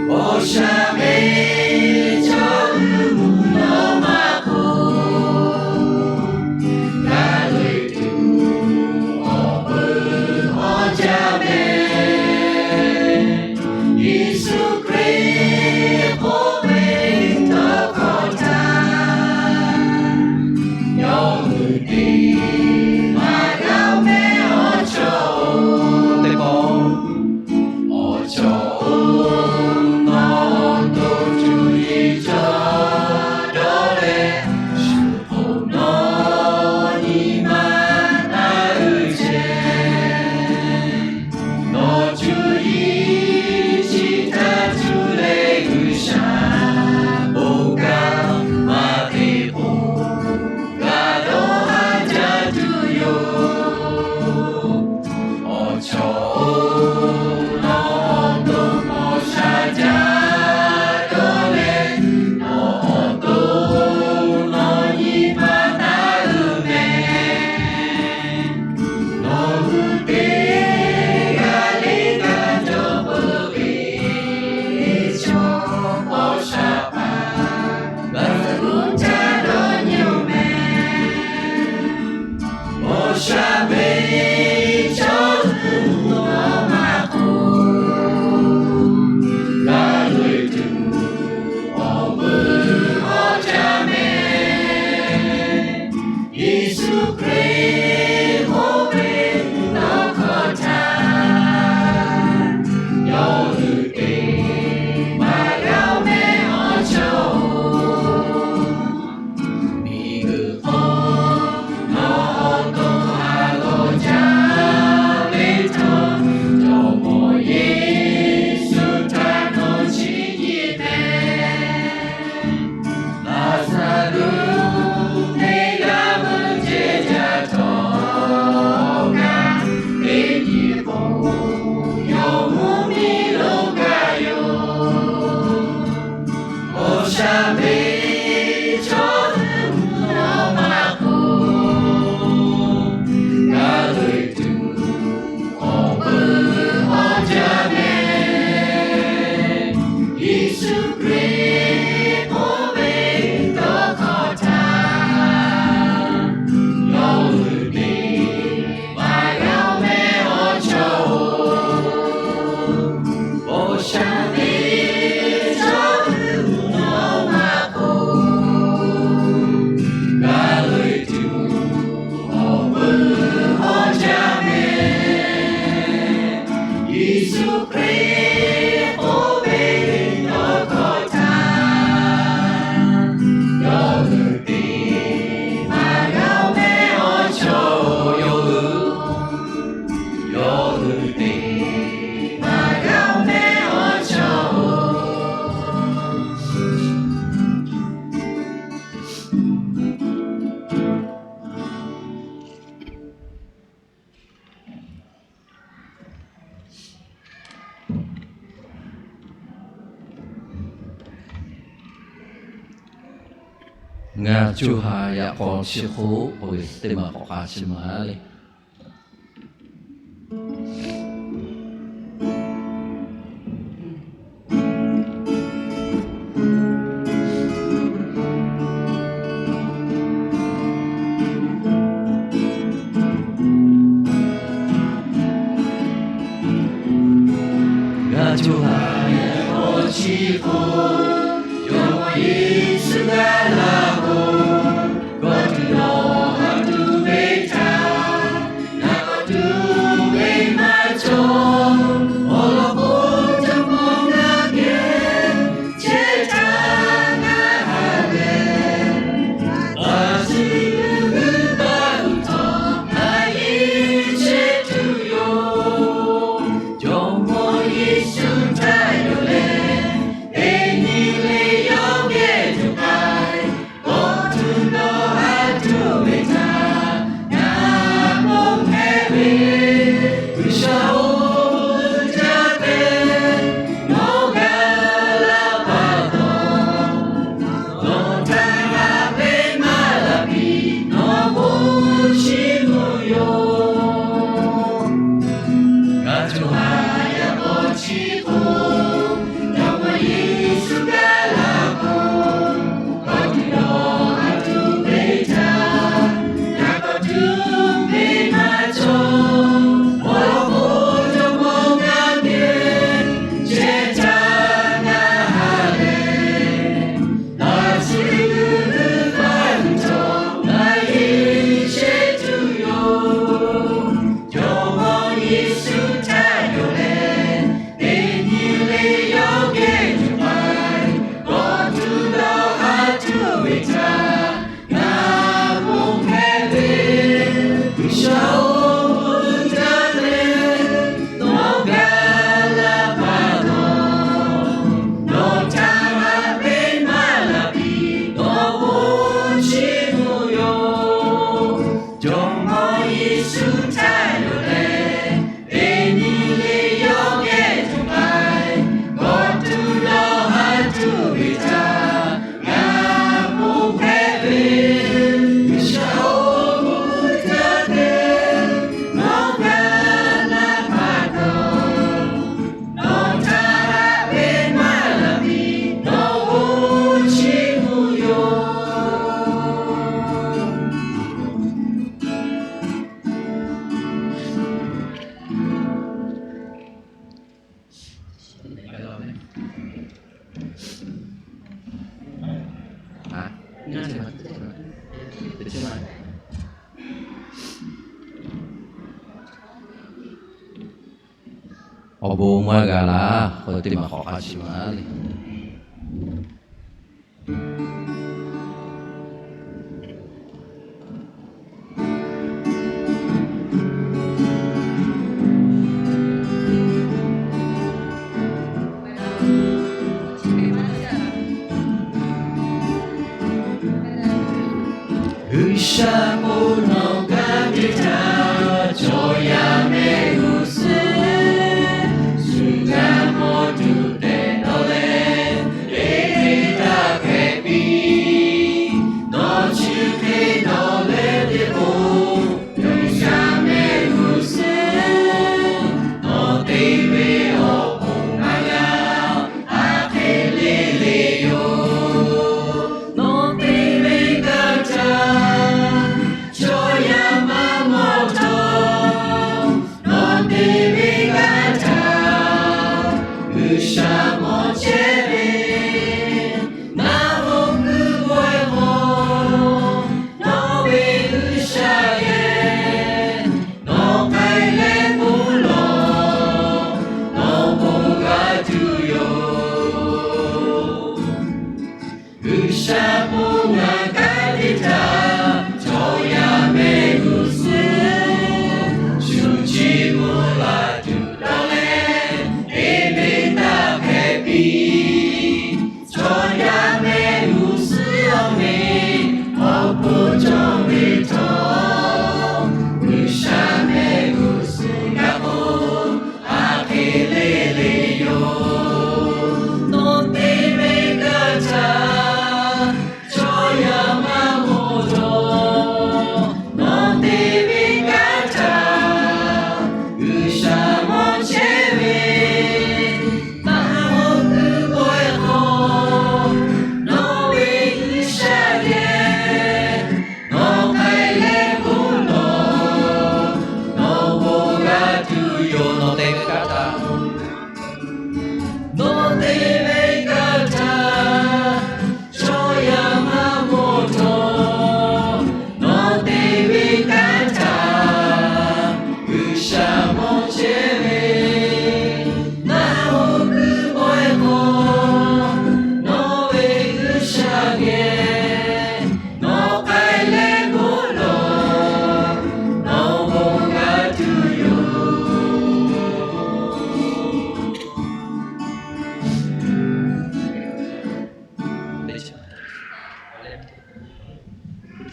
Awˬ shaˍ mehˍ chaw mvuhˇ naw ma hk'oˆ, g'a loꞈ e tuˬ awˬ peuˬ awˬ jaˇ mehˍ. Yeˍsuˆ Hkriꞈ k'oˆ ve tawˇ hkawˇ htaˇ, yawˇ hui teˇ maˬ g'a mehˍ awˬ chaw-oˬ, teˇ pawˆ awˬ chaw-oˬ, nawˬ to cuˇ yiˍ caˇ dawˇ leh, shu hk'oˆ nawˬ nyi ma taˇ uiˍ chehˇ. Nawˬ cuˇ yiˍ chi htaˇ cuˇ leh G'uiˬsha bon kaˇ maˇ te k'o, g'a dawˇ haˉ jaˇ tuˬ yoˬ. Awˬ chaw-oˬ, nawˬ awˬ to mawˬ sha jaˇ dawˇ leh, nawˬ awˬ to nawˬ nyi ma taˇ uiˍ mehˍ. Nawˬ hui teˇ g'aˇ le kaꞈ cawˬ peuˬ ve chaw paw sha hpaˇ, g'a gu caˇ dawˇ nyi-oˬ mehˍ. Awˬ shaˍ ve chaw mvuhˇ naw ma hk'oˆ, g'a loꞈ e tuˬ awˬ peuˬ awˬ jaˇ mehˍ. Yeˍsuˆ Hkriꞈ k'oˆ ve tawˇ hkawˇ htaˇ, yawˇ hui teˇ maˬ g'a mehˍ awˬ chaw-oˬ, miˬguiˬ hk'oˆ nawˬ awˬ to ha lawˬ jaˇ ve htawˇ, Jawˇmawˇ Yeˍsuˆ htaꞈ nawˬ chi nyi mehˍ. Laˍzaˍruˆ teˇ g'aˇ meuˇ ceh jaˇ Ngaˬ co ha yaꞈ k'aw chi hk'oˆ k'oˆ ve teˇ maˬ k'awꞈ k'a chi maˬ le. Ngaˬ co ha yaꞈ k'aw chi hk'oˆ, Jawˇmawˇ Yeˍsuˆ g'a laˇ k'o, kawˆ tuˬ dawˇ haˍ tuˬ ve htaꞈ, ngaˬ kawˆ tuˬ ve maˇ cawˬ. Awˬ lawn k'o, Jawˇmawˇ ngaˬ geh chehˇ htaˇ ngaˬ ha lehˬ, a shu g'uiˬ g'uiˬ taˇ uiˍ htawˇ, ngaˬ yeˇ chehˇ tuˬ yoˬ. Jawˇmawˇ Yeˍsuˆ htaꞈ yonˍ leh, teˇ nyi le yawˇ geh tuˬ k'ai, kawˆ tuˬ dawˇ haˍ tuˬ ve htaꞈ ngaˬ ponˬ hpehꞈ ve, G'uiˬsha-oˬ, jaˇ ve nawˬ gaˬ la pa taw, nawˬ htaꞈ g'a ve maˇ laˬ piˇ, nawˬ bon shiˍ mvuh yoˬ. Ngaˬ co ha yaꞈ k'aw chi hk'oˆ, Jawˇmawˇ Yeˍsuˆ g'a laˇ k'o, kawˆ tuˬ dawˇ haˍ tuˬ ve htaꞈ, ngaˬ kawˆ tuˬ ve maˇ cawˬ. Awˬ lawn k'o, Jawˇmawˇ ngaˬ geh chehˇ htaˇ ngaˬ ha lehˬ, a shu g'uiˬ g'uiˬ taˇ uiˍ htawˇ, ngaˬ yeˇ chehˇ tuˬ yoˬ. Jawˇmawˇ Yeˍsuˆ htaꞈ yonˍ leh, teˇ nyi le yawˇ geh tuˬ k'ai, kawˆ tuˬ dawˇ haˍ tuˬ ve htaꞈ ngaˬ ponˬ hpehꞈ ve, G'uiˬsha-oˬ, jaˇ ve nawˬ gaˬ la pa taw, nawˬ htaꞈ g'a ve maˇ laˬ piˇ, nawˬ bon shiˍ mvuh yoˬ. Jawˇmawˇ Yeˍsuˆ htaꞈ yonˍ leh, teˇ nyi le yawˇ geh tuˬ k'ai, kawˆ tuˬ dawˇ haˍ tuˬ ve htaꞈ ngaˬ ponˬ hpehꞈ ve, G'uiˬsha-oˬ, jaˇ ve nawˬ gaˬ la pa taw, nawˬ htaꞈ g'a ve maˇ laˬ piˇ, nawˬ bon shiˍ mvuh yoˬ. Awˬ bon maˇ g'a laˇ k'o, teˇ maˬ k'awꞈ k'a chi maˬ le. G'uiˬsha k'o nawˬ gaˇ ve htaꞈ chaw yaˇ mehˆ g'uˇ suhˍ, shu gaˇ mawˇ tuˬ tehꞈ dawˇ leh, teˇ hk'e taˇ hpehꞈ piˇ. Nawˬ chi hk'e dawˇ leh teˇ k'o, G'uiˬsha mehˆ g'uˇ suhˍ, nawˬ te ve awˬ pon maˇ g'a, a hk'e le le yoˬ. Nawˬ te ve kaꞈ htaˇ, chaw yaˇ maˇ mawˬ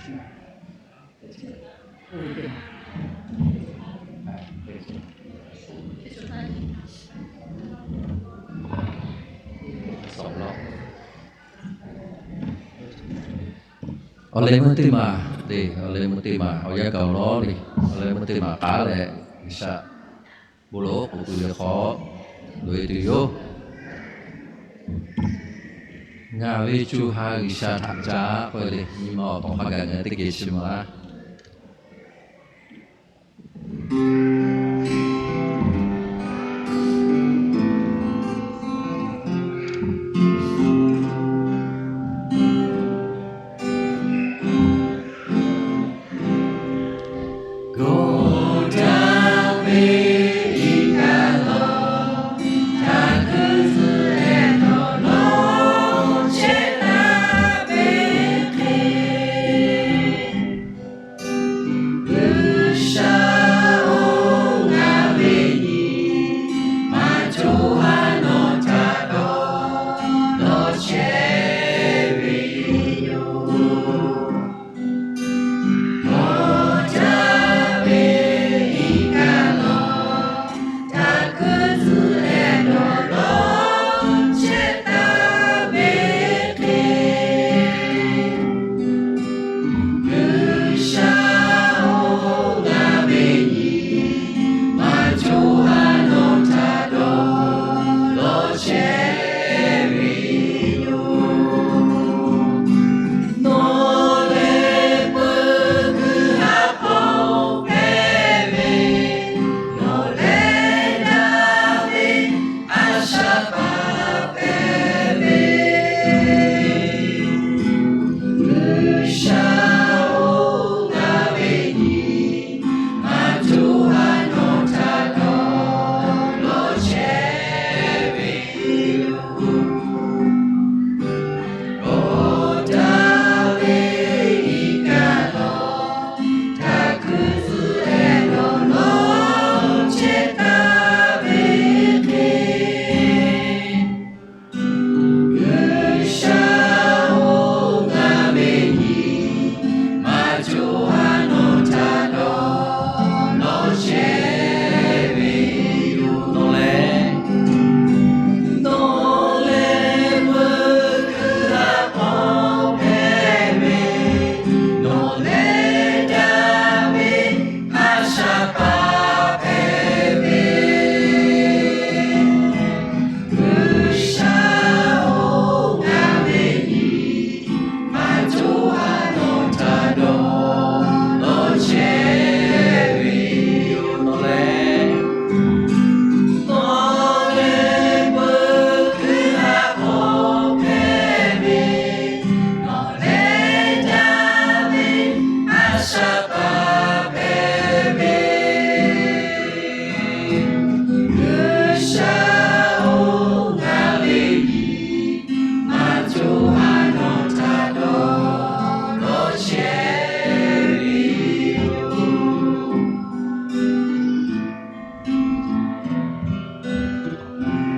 Awˬ leh meuˇ teˇ maˬ le, awˬ leh meuˇ teˇ maˬ awˬ yanˇ gaˬ-oˬ lawˉ le, awˬ leh meuˇ teˇ maˬ k'aˉ leh G'uiˬsha bon lawˬ k'oꞈ kuiˬ ve hk'aw loꞈ-e tuˬ yoˬ. Ngaˬ ve co ha G'uiˬsha htaꞈ caˇ k'oˆ ve le, nyi ma awˬ tawˍ hk'a gaˬ ngaˬ teˇ geh chi maˬ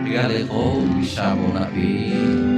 Teˇ g'aˇ le k'o, G'uiˬsha bon naꞈ piˇ.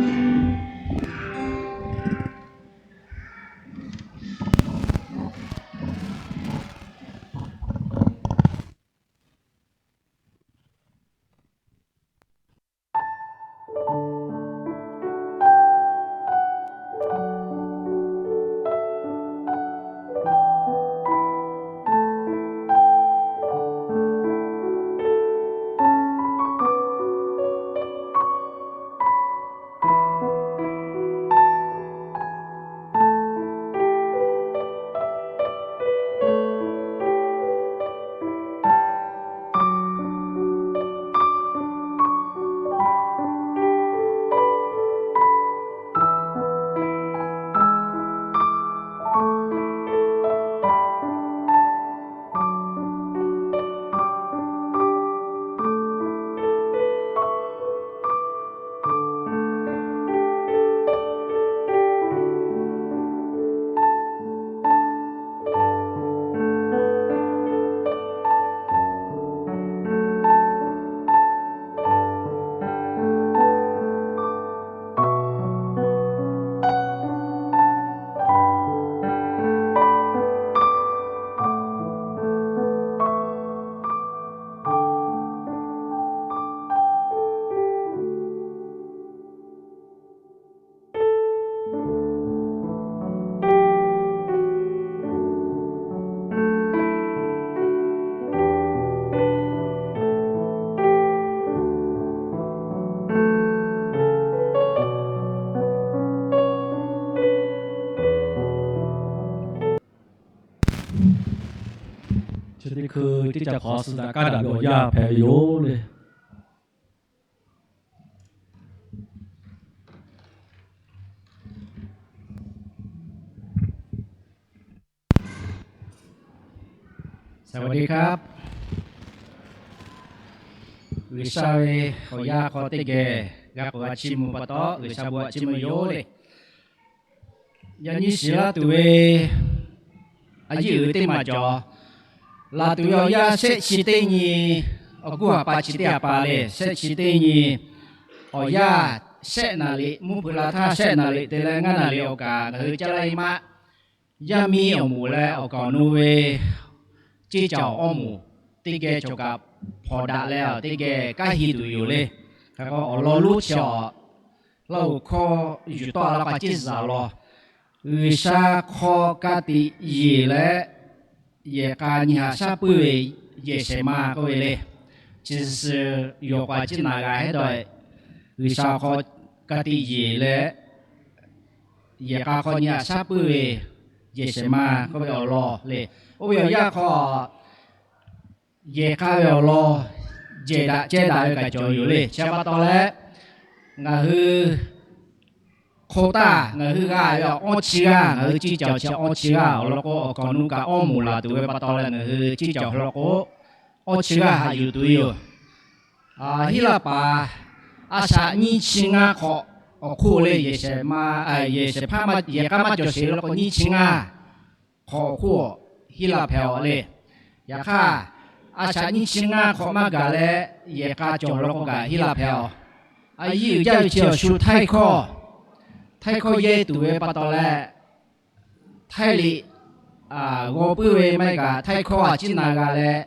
Chi teˇ hkui teˇ caˬ hk'awꞈ suh daꞈ kaˇ daꞈ ve awˬ yanˇ hpehꞈ ve yoˬ le. สวัสดีครับ G'uiˬsha ve awˬ yanˇ hk'aw teˇ geh g'a k'awꞈ g'a chiˇ mvuh pa taw, G'uiˬsha bon htaꞈ chiˇ mvuh yoˬ le. Yaꞈ nyi shiˍ laˇ tuˬ ve a yiˇ uiˍ teˇ maˬ cawˬ, laˬ tuˬ ve awˬ yanˇ shehˆ chi teˇ nyi, awˬ guˇ aˍ pa chi teˇ aˍ pa le, shehˆ chi teˇ nyi awˬ yanˇ shehˆ naˍ riˍ, mvuhˇ hpeuꞈ la htaˇ shehˆ naˍ riˍ te leh ngaˇ naˍ riˍ awˬ kaꞈ ngaˬ hui caˇ laˇ e maˇ. Yaˇ miˇ awˬ moˍ leh awˬ kaˍ awˬ nu ve ceˇ caˬ awˬ awˇ moˍ teˇ geh cawˬ kaꞈ hpawnˬ daꞈ leh teˇ geh kanˉ hi tuˬ yoˬ le. Hk'e k'o awˬ lawn lonˉ chi awˬ laˇ oˬ hkawˇ yuˬ tawˆ la k'a ceˇ zaˬ law, G'uiˬsha hk'aw ka tiꞈ yeˬ leh yehˬ k'a nyi haꞈ shaˉ puiˉ ve yehˬ shehˍ ma k'oˆ ve le. Chi suhˍ yawˬ k'aꞈ ciˇ naˍ g'a hehˉ dawˇ, G'uiˬsha hk'aw ka tiꞈ yeˬ leh yehˬ k'a hk'aw nyi haꞈ shaˉ puiˉ ve yehˬ shehˍ ma k'oˆ ve awˬ lawn le. Oˇ ve awˬ yanˇ hk'aw yehˬ k'a ve awˬ lawn jehˬ daꞈ cehˇ daꞈ ve kaꞈ cawˬ yoˬ le. Chi pa taw leh ngaˬ hui hk'oˆ taˇ ngaˬ hui g'a ve awˬ awˇ chi g'aˇ, ngaˬ hui ciˇ caˬ chi awˇ chi g'aˇ awˬ lawn k'o, awˬ kaˍ awˬ nu kaꞈ awˇ moˍ laˬ tuˬ ve pa taw leh ngaˬ hui ciˇ caˬ awˬ lawn k'o, awˇ chi g'aˇ haꞈ yuˬ tuˬ yoˬ. Hiˉ laˇ paˍ a shaꞈ nyiˇ chi ngaˇ hk'awꞈ awˬ hk'oˆ le, yehˬ shehˍ ma, yehˬ shehˍ hpaˇ maˇ yehˬ k'a maˇ cawˬ sheˍ law k'o, nyiˇ chi ngaˇ hk'awꞈ awˬ hk'oˆ hiˉ laˇ hpehꞈ awˬ le. Yaꞈ hk'aˇ, a shaꞈ nyiˇ chi ngaˇ hk'awꞈ maˇ gaˬ leh yehˬ k'a cawˬ law k'o kaꞈ hiˉ laˇ hpehꞈ awˬ. A yiˇ uiˍ jaˇ ve chi awˬ shu htaiˇ hkawˇ, htaiˇ hkawˇ yehˇ tuˬ ve pa taw leh, htaiˇ liꞈ g'aw puiˉ ve maˇ heˆ kaꞈ htaiˇ hkawˇ a ciˉ na g'a leh,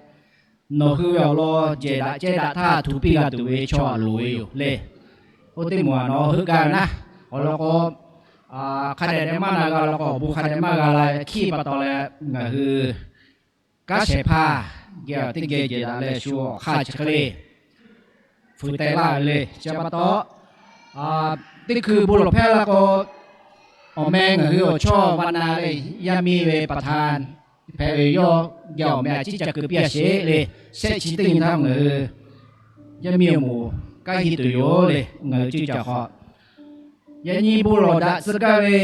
nawˬ hui ve awˬ lawn jehˬ daꞈ cehˇ daꞈ htaˇ htu piˇ g'a tuˬ ve chaw loˍ ve yoˬ le. Oˇ teˇ moˍ a nawˬ heuˆ gaˇ ve naˉ, awˬ lawn k'o, hk'a dehꞈ dehꞈ maˇ na g'a law k'o, awˬ bon hk'a dehꞈ maˇ g'a la hkiˇ pa taw leh ngaˬ hui kanˉ shehˍ hpaˇ geh teˇ geh jehˬ daꞈ leh shu awˬ hk'aˇ chi hk'e le fuiˍ teh laˇ ve le. Chi pa taw, teˇ hkui bon lawˬ hpehˇ laˇ k'o, awˬ meh ngaˬ hui awˬ chawˇ va na le, yaˇ miˇ ve ประธาน hpehꞈ ve yawˇ geh awˬ meh a ciˉ ca keu piˇ a sheˍ le. Shehˆ chi teˇ nyi htaˇ ngaˬ hui yaˇ miˇ awˬ moˍ kanˉ hi tuˬ yoˬ le. Ngaˬ hui ciˇ caˬ hk'aw yaꞈ nyi bon lawˬ daꞈ tcuh gaˇ ve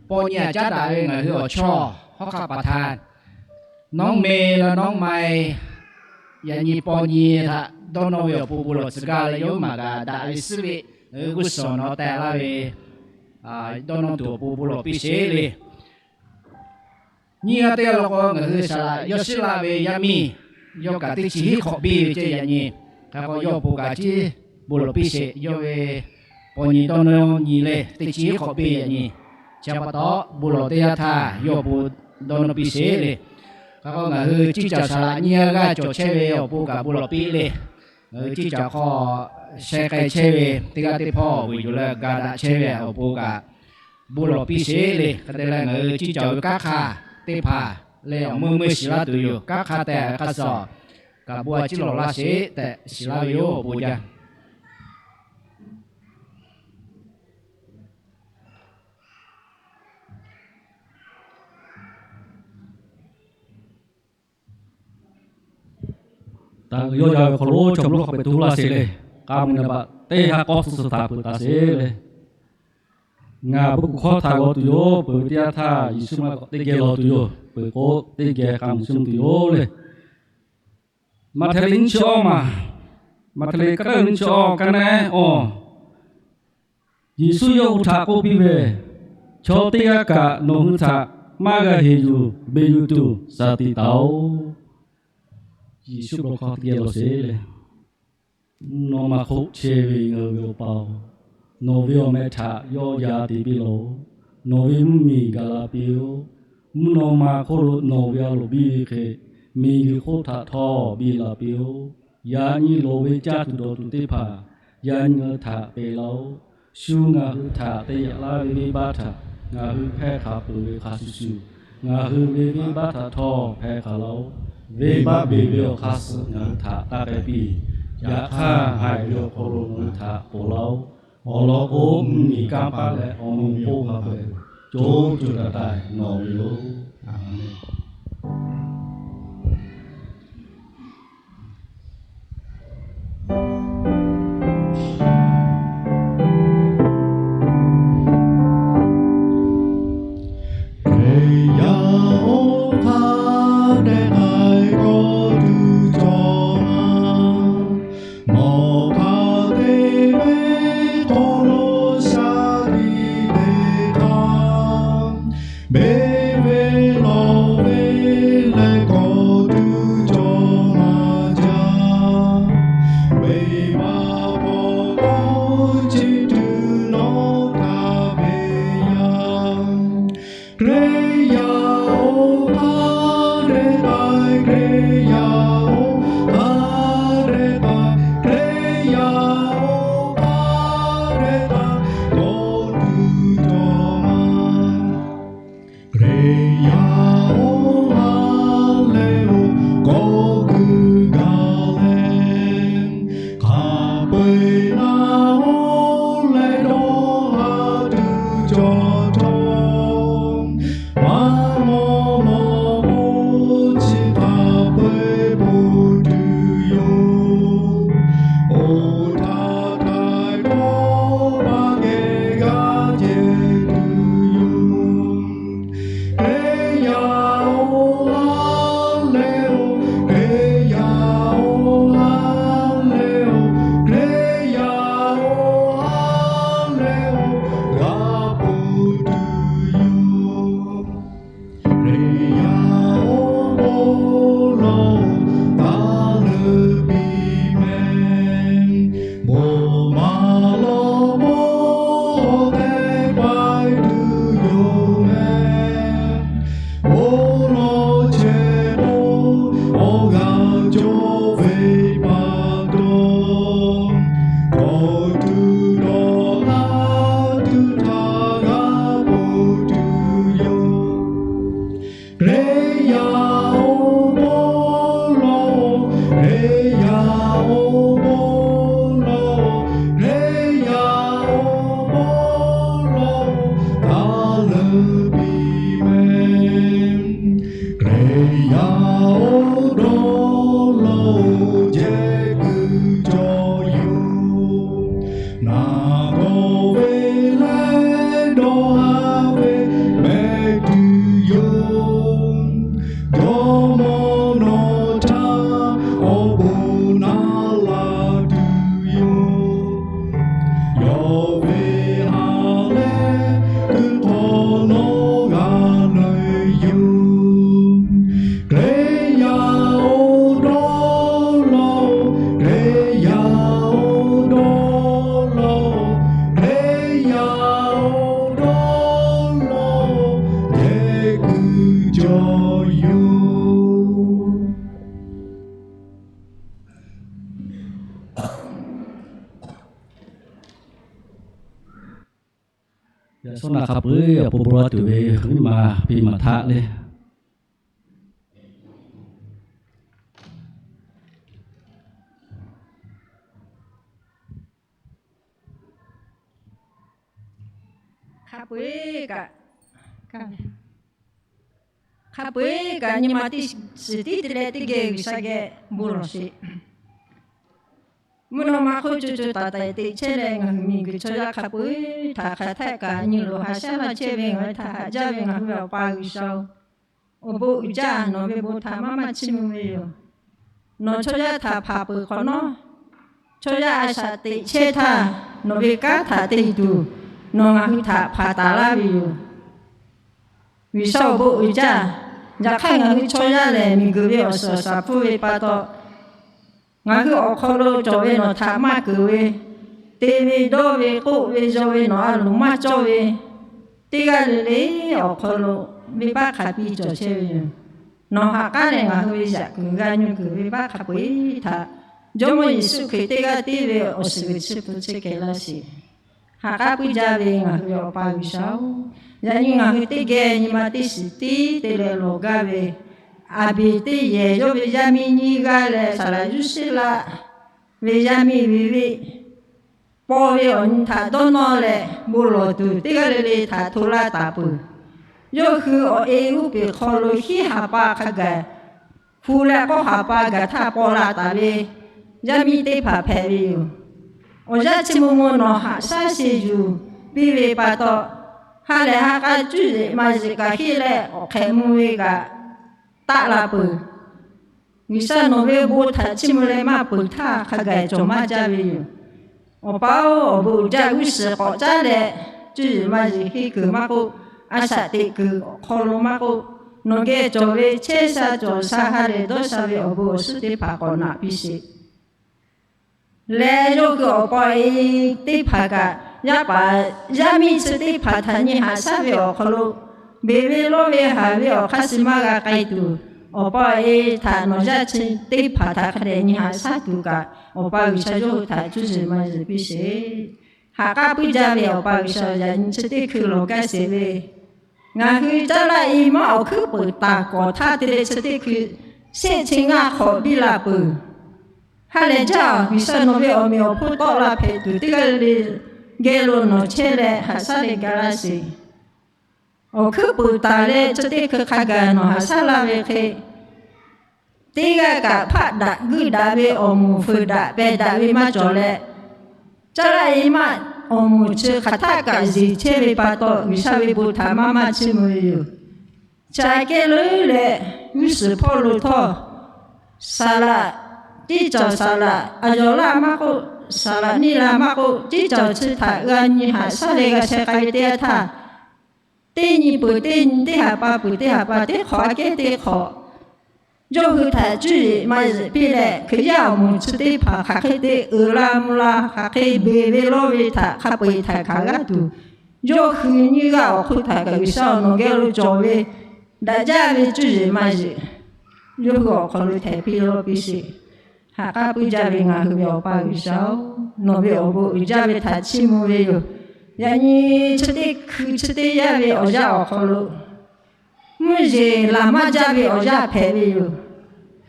paw nyi a caˉ daꞈ ve ngaˬ hui awˬ chawˇ hawˉ hk'aˆ ประธาน Nawˉ me la nawˉ mai, yaꞈ nyi paw nyi htaꞈ dawˇ nawˇ ve awˬ pon bon lawˬ tcuh gaˇ leh yawˇ maˬ kaꞈ daꞈ ve suhˉ ve, g'uˇ suhˍ nawˉ teh laˇ ve dawˇ nawˇ tuˬ awˬ pon bon lawˬ piˇ sheˍ le. Nyiˇ g'aˇ teˇ g'aˇ law k'o, ngaˬ hui saˍ laꞈ yawˇ shiˉ laˇ ve yaˇ miˇ, yawˇ kaꞈ teˇ chi hiˉ hk'awꞈ biˇ ve ceh yaꞈ nyi. Hk'e k'o yawˇ awˬ pon kaꞈ ciˉ bon lawˬ piˇ sheˍ. Yawˇ ve paw nyi dawˇ nawˇ nyi le, teˇ chi hiˉ hk'awꞈ biˇ yaꞈ nyi. Chi pa taw, bon lawˬ teˇ yanˇ htaˇ yawˇ awˬ pon dawˇ nawˇ piˇ sheˍ le. Hk'e k'o ngaˬ hui ciˇ caˬ saˍ laꞈ nyiˇ g'aˇ cawˬ chehˇ ve awˬ pon kaꞈ bon lawˬ piˇ le. Ngaˬ hui ciˇ caˬ hk'aw sheh k'ai chehˇ ve teˇ g'aˇ teˇ hpawˇ awˬ vuiˬ yuˬ leh ga daꞈ chehˇ ve awˬ pon kaꞈ bon lawˬ piˇ sheˍ le. Hk'e te leh ngaˬ hui ciˇ caˬ ve kanˉ hk'a teˇ hpaˍ leh awˬ meuˇ meuˇ shiˍ laˇ tuˬ yoˬ. Kanˉ hk'a tehꞈ hk'a suhˍ kaꞈ bon a ciˉ lawˬ laˇ sheˍ tehꞈ shiˍ laˇ ve yoˬ. Awˬ bon jaˇ. Taꞈ yawˇ jaˇ ve hk'aw lo chaw mvuhˇ hk'a peu-eˬ tu laˇ sheˍ le. K'a mui naˍ baꞈ teˇ ha k'awˇ suh suh htaꞈ peuˬ taˍ sheˍ le. Ngaˬ bon kuˬ hkawˇ htaꞈ g'aw tuˬ yoˬ. Peuˬ ve teˇ yanˇ htaˇ Yeˍsuˆ maˇ k'awꞈ teˇ geh lawˬ tuˬ yoˬ. Peuˬ k'o teˇ geh k'a mui suh tuˬ yoˬ le. Maꞈhtehˍ liꞈ nyiˇ chi awˇ maˬ, Maꞈhtehˍ liꞈ kaˉ leuˆ nyiˇ chi awˇ kaˉ naˉ awˇ, Yeˍsuˆ yawˇ hui htaꞈ k'oˆ piˇ ve, Chaw teˇ g'aˇ kaꞈ nawˬ hui htaꞈ maˇ g'a heˍ yuˬ beˬ yuˬ tuˬ shaˍ tiꞈ taˍ-oꞈ. Yeˍsuˆ lawˬ hk'aw teˇ geh lawˬ sheˍ le. Mvuhˇ naw ma hk'oˆ chehˇ ve ngaˬ hui ve Awˬ pa-oˬ, nawˬ ve awˬ meh htaꞈ yawˇ yaꞈ te piˇ lawˬ. Nawˬ ve mvuhˇmiˬ gaˬ la piˇ-oˆ. Mvuhˇ naw ma hk'oˆ lo nawˬ ve a loˍ biˇ ve hk'e, miˬguiˬ hk'oˆ htaꞈ htawˇ biˇ la piˇ-oˆ. Yaꞈ nyi loˍ ve caˇ tuˬ dawˬ tuˬ teˇ hpaˍ yaꞈ nyi ngaˬ hui htaꞈ peꞈ laˇ-oˆ. Shu ngaˬ hui htaꞈ te yaꞈ laˇ ve venˇbaˆ htaꞈ ngaˬ hui hpehˇ hk'a peuˬ ve hk'a shuˍ shuˍ, ngaˬ hui ve venˇbaˆ htaꞈ htawˇ hpehˇ hk'a laˇ-oˆ. Venˇbaˆ beˬ ve awˬ hk'aˇ suh ngaˬ hui htaꞈ taˇ hpehˇ piˇ. Yaꞈ hk'aˇ haiˬ ve awˬ hk'aw lo ngaˬ hui htaꞈ ponˬ laˇ-oˆ. Awˬ lawn k'o, mvuhˇmiˬ, kanˇ paˆ leh awˬ meꞈ awˬ hponˇ hk'a peu-eˬ co co taiˍ taiˍ nawˬ ve yoˬ. Aˍmenˍ. Hkriꞈ yaˇ oˇ hk'aˇ dehꞈ k'ai k'awꞈ tuˬ cawˬ ma. Nawˬ hk'aˬ te ve hk'aw lo sha tiꞈ teˇ hk'aˇ, beˇ ve nawˬ ve leh k'awꞈ tuˬ cawˬ ma jaˇ. Venˇbaˆ hk'aw k'oˆ chi tuˬ nawˬ htaꞈ ve yaˇ. Hkriꞈ yaˇ oˇ hk'aˇ dehꞈ k'ai, Hkriꞈ yaˇ oˇ hk'aˇ dehꞈ k'ai, Hkriꞈ yaˇ oˇ hk'aˇ dehꞈ k'ai, k'awꞈ tuˬ cawˬ ma. Hkriꞈ yaˇ oˇ ha lehˬ oˬ, k'awꞈ kuiˬ gaˬ leh, hk'a peu-eˬ na oˇ leh dawˇ ha tuˬ cawˬ htawˇ, maˇ maw maw k'oˆ chi hk'a peu-eˬ ponˬ tuˬ yoˬ. Oˇ htaˇ htaiˍ hkawˇ maˇ geh g'aˇ ceh tuˬ yoˬ. Hkriꞈ yaˇ oˇ ha lehˬ oˬ, Hkriꞈ yaˇ oˇ ha lehˬ oˬ, Hkriꞈ yaˇ oˇ ha lehˬ oˬ, g'a ponˬ tuˬ yoˬ. Hkriꞈ yaˇ oˇ bon lawˬ taˍ leuˬ piˇ mehˍ. Bon maˍ lawˬ bon awˬ tehˬ paiˇ tuˬ yoˬ mehˍ. Bon lawˬ chehˇ k'o, awˬ g'aˇ cawˬ ve pa taw, kawˬ tuˬ dawˬ laˇ tuˬ htaꞈ g'a ponˬ tuˬ yoˬ. Hkriꞈ yaˇ oˇ bon lawˬ, Hkriꞈ yaˇ oˇ bon lawˬ, Hkriꞈ yaˇ oˇ bon lawˬ taˍ leuˬ piˇ mehˍ. Hkriꞈ yaˇ oˇ dawˇ lawˬ jehˬ kuiˬ cawˬ yoˬ. Naˬ gawˬ ve leh dawˇ haˍ ve mehˆ tuˬ yoˬ. Jawˇmawˇ nawˬ htaꞈ awˬ bon naˍ laˬ tuˬ yoˬ. Yawˇ ve ha lehˬ kuiˬ hk'awꞈ nawˉ g'a leuˬ yoˬ. Hkriꞈ yaˇ oˇ dawˇ lawˬ, Hkriꞈ yaˇ oˇ dawˇ lawˬ, Hkriꞈ yaˇ oˇ dawˇ lawˬ jehˬ kuiˬ cawˬ yoˬ. Yaꞈ shawˉ naꞈ hk'a peu-eˬ awˬ pon bon laˇ tuˬ ve nyiˇ ma piˇ maˍ htaˆ le. Hk'a peu-eˬ kaꞈ, hk'a peu-eˬ kaꞈ nyi ma teˇ shiˍ tiˉ te leh teˇ geh G'uiˬsha geh bon lawˬ sheˍ. Mvuhˇ naw ma hk'oˆ co co taiˍ taiˍ teꞈ chehˇ leh ngaˬ hui miˬguiˬ chaw yaˇ hk'a peu-eˬ htaꞈ hk'aˬ htaˆ kaꞈ nyi loꞈ haꞈ shaˉ laˇ chehˇ ve ngaˬ hui htaꞈ haꞈ jaˇ ve ngaˬ hui ve Awˬ pa G'uiˬsha-oˬ, awˬ bon uiˍ jaˇ. Nawˬ ve bon htaꞈ maˇ maˇ chiˇ mvuh ve yoˬ. Nawˬ chaw yaˇ htaꞈ hpanˍ peuˬ hk'awꞈ nawˉ, chaw yaˇ a shaꞈ teꞈ chehˇ htaˇ, nawˬ ve kanˉ htaꞈ te tuˬ nawˬ ngaˬ hui htaꞈ hpanˍ taˍ laˇ ve yoˬ. G'uiˬsha awˬ bon uiˍ jaˇ. Yaꞈ hk'aˇ ngaˬ hui chaw yaˇ lehˬ, miˬguiˬ ve awˬ suhˍ awˬ shaˍ hpfuhˇ ve pa taw, ngaˬ hui awˬ hk'aw lo cawˬ ve nawˬ htaꞈ maˇ keunˍ ve, te ve dawˇ ve k'oˆ ve yaw ve nawˬ a loˍ maˇ cawˇ ve, teˇ g'aˇ le le awˬ hk'aw lo venˇbaˆ hk'a biˇ cawˬ chehˇ ve yoˬ. Nawˬ ha k'aˉ leh ngaˬ hui ve yaꞈ kuiˬ g'a nyi kuiˬ venˇbaˆ hk'a peu-eˬ htaꞈ Jawˇmawˇ Yeˍsuˆ Hkriꞈ teˇ g'aˇ tiˉ ve awˬ shiˍ ve chi hpu chi kehˬ laˇ sheˍ. Ha k'aˉ puiˇ jaˇ ve ngaˬ hui ve Awˬ pa G'uiˬsha-oˬ, yaꞈ nyi ngaˬ hui teˇ geh nyi ma teˇ shiˍ tiˉ te leh lawˬ gaˇ ve, aˬ beˍ teˇ yehˬ yawˇ ve yaˇ miˇ nyiˇ g'aˇ leh saˍ laꞈ yuˇ sheˆ laˆ ve yaˇ miˇ ve venˇ paw ve awˬ nyi htaꞈ dawˇ nawˇ leh bon lawˬ tuˬ teˇ g'aˇ le le htaꞈ hto laˇ taˍ peuˬ. Yawˇ hui awˬ e g'uˇ peˬ hk'aw lo hiˉ haˍ pa hk'a gaˬ hpu leh k'awˇ haˍ pa gaˬ htaˇ paw la taˍ ve yaˇ miˇ teˇ hpaˍ hpehꞈ ve yoˬ. Awˬ yanˇ chi mvuh mvuh nawˬ haꞈ shaˉ sheˍ yuˬ piˇ ve pa taw, Ha lehˬ ha k'a cuˇ yiˍ maˇ yiˍ kaꞈ henˇ leh awˬ hk'ehꞈ mvuh ve kaꞈ taˆ la peuˬ. G'uiˬsha nawˬ ve bon htaꞈ chiˇ mvuh leh maˇ peuˬ htaˇ hk'a gaˬ cawˬ maˇ jaˇ ve yoˬ. Awˬ pa-oˬ, awˬ bon uiˍ jaˇ g'uˇ suhˍ k'awꞈ caˉ leh, cuˇ yiˍ maˇ yiˍ henˇ kuiˬ maˇ k'oˆ, a shaꞈ teꞈ kuiˬ awˬ hk'aw lo maˇ k'oˆ, nawˬ geh cawˬ ve chehˇ sha cawˬ sha ha lehˬ dawˇ sha ve awˬ bon awˬ shinˉ teˇ hpaˍ k'awꞈ naꞈ piˇ sheˍ. Leh yawˇ hui awˬ pa e teˇ hpaˍ kaꞈ, yaˇ paˍ yaˇ miˇ chi teˇ hpaˍ htaꞈ nyi haꞈ shaˉ ve awˬ hk'aw lo, beˬ ve lawˇ ve haˍ ve awˬ hk'aˇ suh maˇ g'a k'ai tuˬ, awˬ pa e htaꞈ nawˬ yaˇ chi teˇ hpaˍ htaꞈ hk'a dehꞈ nyi haꞈ shaˉ tuˬ kaꞈ, Awˬ pa G'uiˬsha yawˇ hui htaꞈ cuˇ yiˍ maˇ yiˍ piˇ sheˍ. Haꞈ k'aˉ puiˉ jaˇ ve Awˬ pa G'uiˬsha, yaꞈ nyi chi teˇ hkui lawˬ kaˇ sheˍ ve, ngaˬ hui caˇ laˇ e maˇ awˬ hkuiˉ peuˍ taˍ kawꞈ htaˇ te leh chi teˇ hkui shehˆ chi ngaˇ hk'awꞈ biˇ la peuˬ. Ha lehˬ jaˇ, G'uiˬsha nawˬ ve awˬ meꞈ awˬ hponˇ tawˆ la hpehꞈ tuˬ teˇ g'aˇ le le geh lo nawˬ chehˇ leh haꞈ shaˉ leh ga laˇ sheˍ. Awˬ hkuiˉ peuˍ taˍ leh chi teˇ hkui hk'a gaˬ nawˬ haꞈ shaˉ laˇ ve hk'e, teˇ g'aˇ kaꞈ hpaˆ daꞈ guiˇ daꞈ ve awˬ moˍ fuiˍ daꞈ pehˬ daꞈ ve maˇ cawˬ leh, caˇ laˇ e maˇ awˬ moˍ chi hk'aˬ htaˆ kaꞈ yeˬ chehˇ ve pa taw, G'uiˬsha ve bon htaꞈ maˇ maˇ chiˇ mvuh ve yoˬ. Chi aꞈ kehˉ leuˉ leh, g'uˇ suhˍ hpawˇ lo htawˇ, saˍ laꞈ, teˇ cawˬ saˍ laꞈ a yawˬ laˇ maˇ k'oˆ, saˍ laꞈ neˇ la maˇ k'oˆ, teˇ cawˬ chi htaꞈ g'a nyi haꞈ shaˉ leh g'a sheh k'ai ve teˇ yanˇ htaˇ, teˇ nyi peuˬ teˇ nyi, teˇ haˍ pa peuˬ teˇ haˍ pa, teˇ hk'awꞈ aꞈ kehˉ teˇ hk'awꞈ, yawˇ hui htaꞈ cuˇ yiˍ maˇ yiˍ piˇ leh, Hkriꞈ yaˇ awˬ moˍ chi teˇ hpaˍ hk'aˬ hk'e te uiˍ la mvuh la, hk'aˬ hk'e beˬ ve lawˇ ve htaꞈ hk'a peu-eˬ htaiˍ hk'aˬ g'aˇ tuˬ, yawˇ hui nyiˇ g'aˇ awˬ hk'oˆ htaꞈ kaꞈ G'uiˬsha nawˬ geh lo cawˬ ve daꞈ jaˇ ve cuˇ yiˍ maˇ yiˍ yawˇ hui awˬ hk'aw lo htehˍ piˇ lawˇ piˇ sheˍ. Haꞈ k'aˉ puiˉ jaˇ ve ngaˬ hui ve Awˬ pa G'uiˬsha-oˬ, nawˬ ve awˬ bon uiˍ jaˇ ve htaꞈ chiˇ mvuh ve yoˬ. Yaꞈ nyi chi teˇ hkui chi teˇ yanˇ ve awˬ yanˇ awˬ hk'aw lo, mvuhˇ yeˬ laˬ maˇ jaˇ ve awˬ yanˇ hpehꞈ ve yoˬ.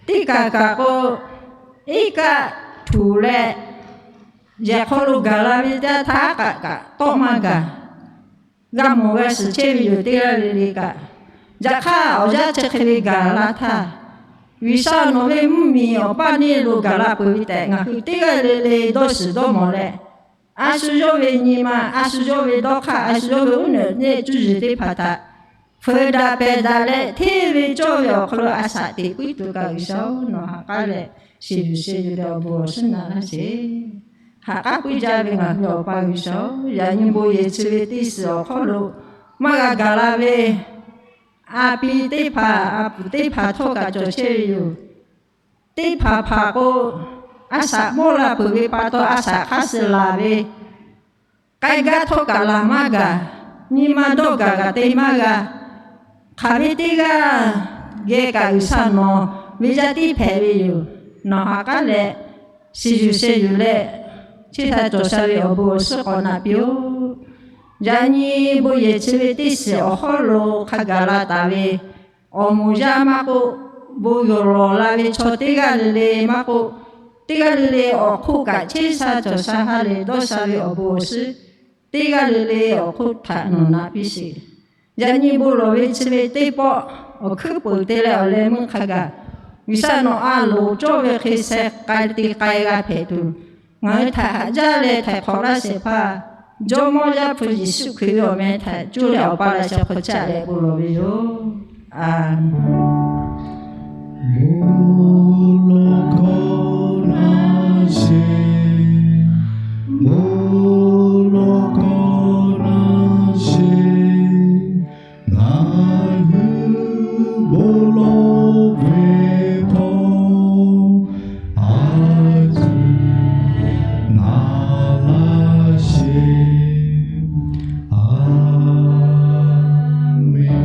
Teˇ kaˬ kaꞈ k'o, iˉ kaˆ htuꞈ leh, yehˬ hk'aw lo gaˬ la ve teˇ yanˇ htaˇ kaꞈ kaꞈ tawˆ maˇ gaˬ. G'a mawˬ g'a shiˍ chehˇ ve yoˬ teˇ g'aˇ le le kaꞈ. Yaꞈ hk'aˇ, awˬ yanˇ chi hk'e ve gaˬ la htaˇ, G'uiˬsha nawˬ ve mvuhˇmiˬ awˬ paˇ neˇ lo gaˬ la peuˬ ve tehꞈ ngaˬ hui teˇ g'aˇ le le dawˇ shiˍ dawˇ mawˬ leh, a shu yawˇ ve nyi ma, a shu yawˇ ve dawˇ hk'aˇ, a shu yawˇ ve uˉ neꞈ neˆ cuˇ yiˍ teˇ hpaˍ htaꞈ fuiˍ daꞈ pehˬ daꞈ leh, hteˇ ve cawˇ ve awˬ hk'aw lo a shaꞈ teꞈ puiˉ tuˬ kaꞈ G'uiˬsha-oˬ, nawˬ haꞈ k'aˉ leh, shiˍ yuˬ sheh yuˬ leh awˬ bon awˬ shinˉ naꞈ laˇ sheˍ. Haꞈ k'aˉ puiˉ jaˇ ve ngaˬ hui Awˬ pa G'uiˬsha-oˬ, yaꞈ nyi bon yehˬ chi ve teˇ shiˍ awˬ hk'aw lo maˇ g'a gaˬ la ve a pi teˇ hpaˍ, a puˍ teˇ hpaˍ htawˇ kaꞈ cawˬ chehˇ ve yoˬ. Teˇ hpaˍ hpaˍ k'o, a shaꞈ mawˇ la peuˬ ve pa taw, a shaꞈ hk'aˇ suh laˬ ve, k'ai gaˇ htawˇ kaꞈ laˬ maˇ gaˬ. Nyi ma dawˇ gaˬ kaꞈ te maˇ g'a. Hk'aˬ ve teˇ g'aˇ geh kaꞈ G'uiˬsha nawˬ ve yaˇ tiˉ hpehꞈ ve yoˬ. Nawˬ haꞈ k'aˉ leh, shiˍ yuˬ sheh yuˬ leh, chehˇ sha cawˬ sha ve awˬ bon awˬ shinˉ k'awꞈ naꞈ piˇ-oˆ. Yaꞈ nyi bon yehˬ chi ve teˇ shiˍ awˬ hawˉ lo hk'a gaˬ la taˍ ve awˬ moˍ yaˇ maˇ k'oˆ, bon yawˬ lawˬ la ve chaw teˇ g'aˇ le le maˇ k'oˆ, teˇ g'aˇ le le awˬ hk'oˆ kaꞈ chehˇ sha cawˬ sha ha lehˬ dawˇ sha ve awˬ bon awˬ shinˉ teˇ g'aˇ le le awˬ hk'oˆ htaꞈ nawˬ naꞈ piˇ sheˍ. Yaꞈ nyi bon lawˬ ve chi ve teˇ pawˆ awˬ hkuiˉ peuˍ te leh awˬ leh meuˇ hk'a gaˬ, G'uiˬsha nawˬ a loˍ cawˇ ve hk'e sheh k'ai te k'ai g'a hpehꞈ tuˬ, ngaˬ hui htaꞈ haꞈ jaˇ leh htaiˍ hk'awꞈ laˇ shehˍ hpaˇ, Jawˇmawˇ Yaˇ hpu Yeˍsuˆ Hkriꞈ ve awˬ meh htaꞈ cuˇ leh Awˬ pa leh sheh hk'aw caˇ leh bon lawˬ ve yoˬ. A Bon lawˬ kawˆ naˉ sheˍ, bon lawˬ kawˆ naˉ sheˍ, ngaˬ hui bon lawˬ ve hk'aw a ciˉ naˍ laˇ sheˍ. A menˍ.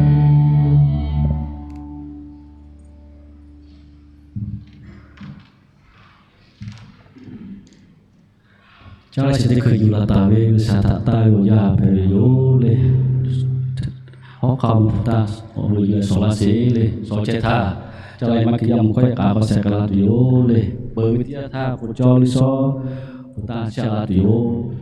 Caˇ laˇ shehˍ teˇ hkui yuˬ laˬ taˍ ve G'uiˬsha htaꞈ taˇ ve awˬ yanˇ hpehꞈ ve yoˬ le. Hawˉ hk'aˆ mvuhˇ hpu taˇ awˬ bon yuˬ leh shawˍ laˇ sheˍ le. Shawˍ chehˇ htaˇ, caˇ laˇ maˇ hk'e yaˇ mvuhˇ hkawˇ yaˇ k'a k'awꞈ sheh k'ai la tuˬ yoˬ le. Peuˬ ve teˇ yanˇ htaˇ k'o, cawˇ liˇ shawˉ k'o taˇ shehˇ la tuˬ yoˬ.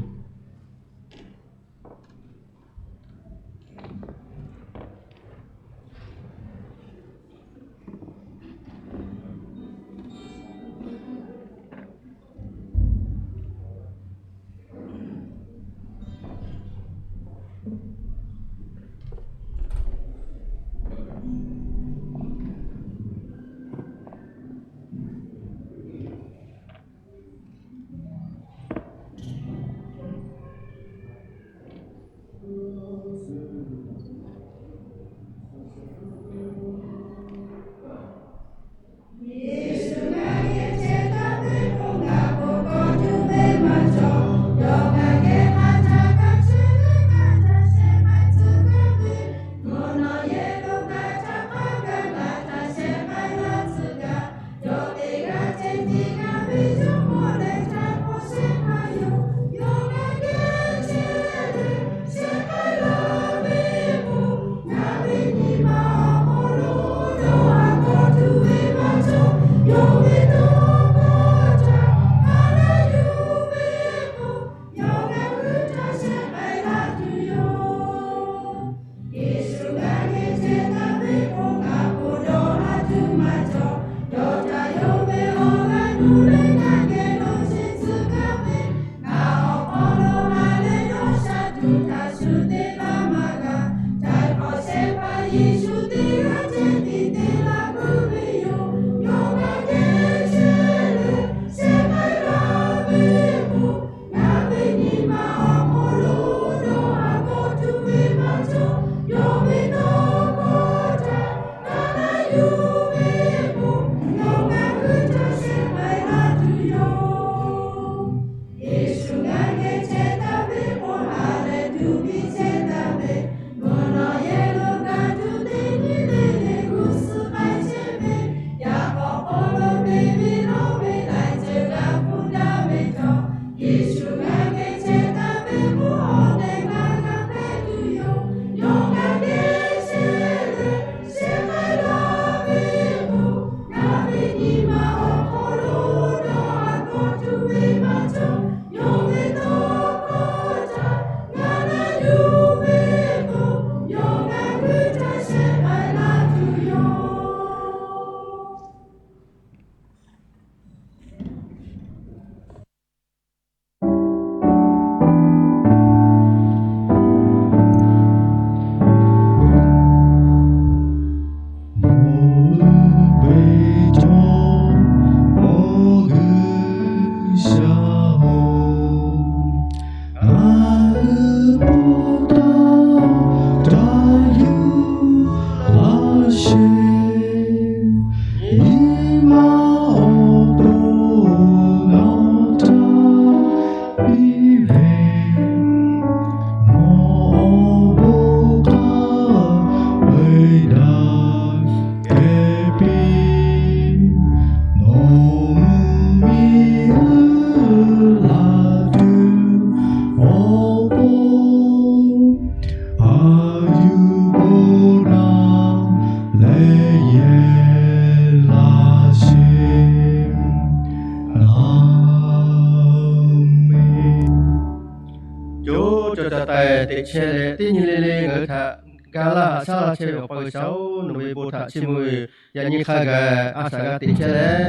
Coˇ caw ca taiˍ teꞈ chehˇ leh, teˇ nyi le le ngaˬ hui htaꞈ ga laˇ haꞈ shaˉ laˇ chehˇ ve Awˬ pa G'uiˬsha-oˬ, nawˬ ve bon htaꞈ chiˇ mvuh ve yaꞈ nyi hk'a gaˬ a shaꞈ g'a teꞈ chehˇ leh,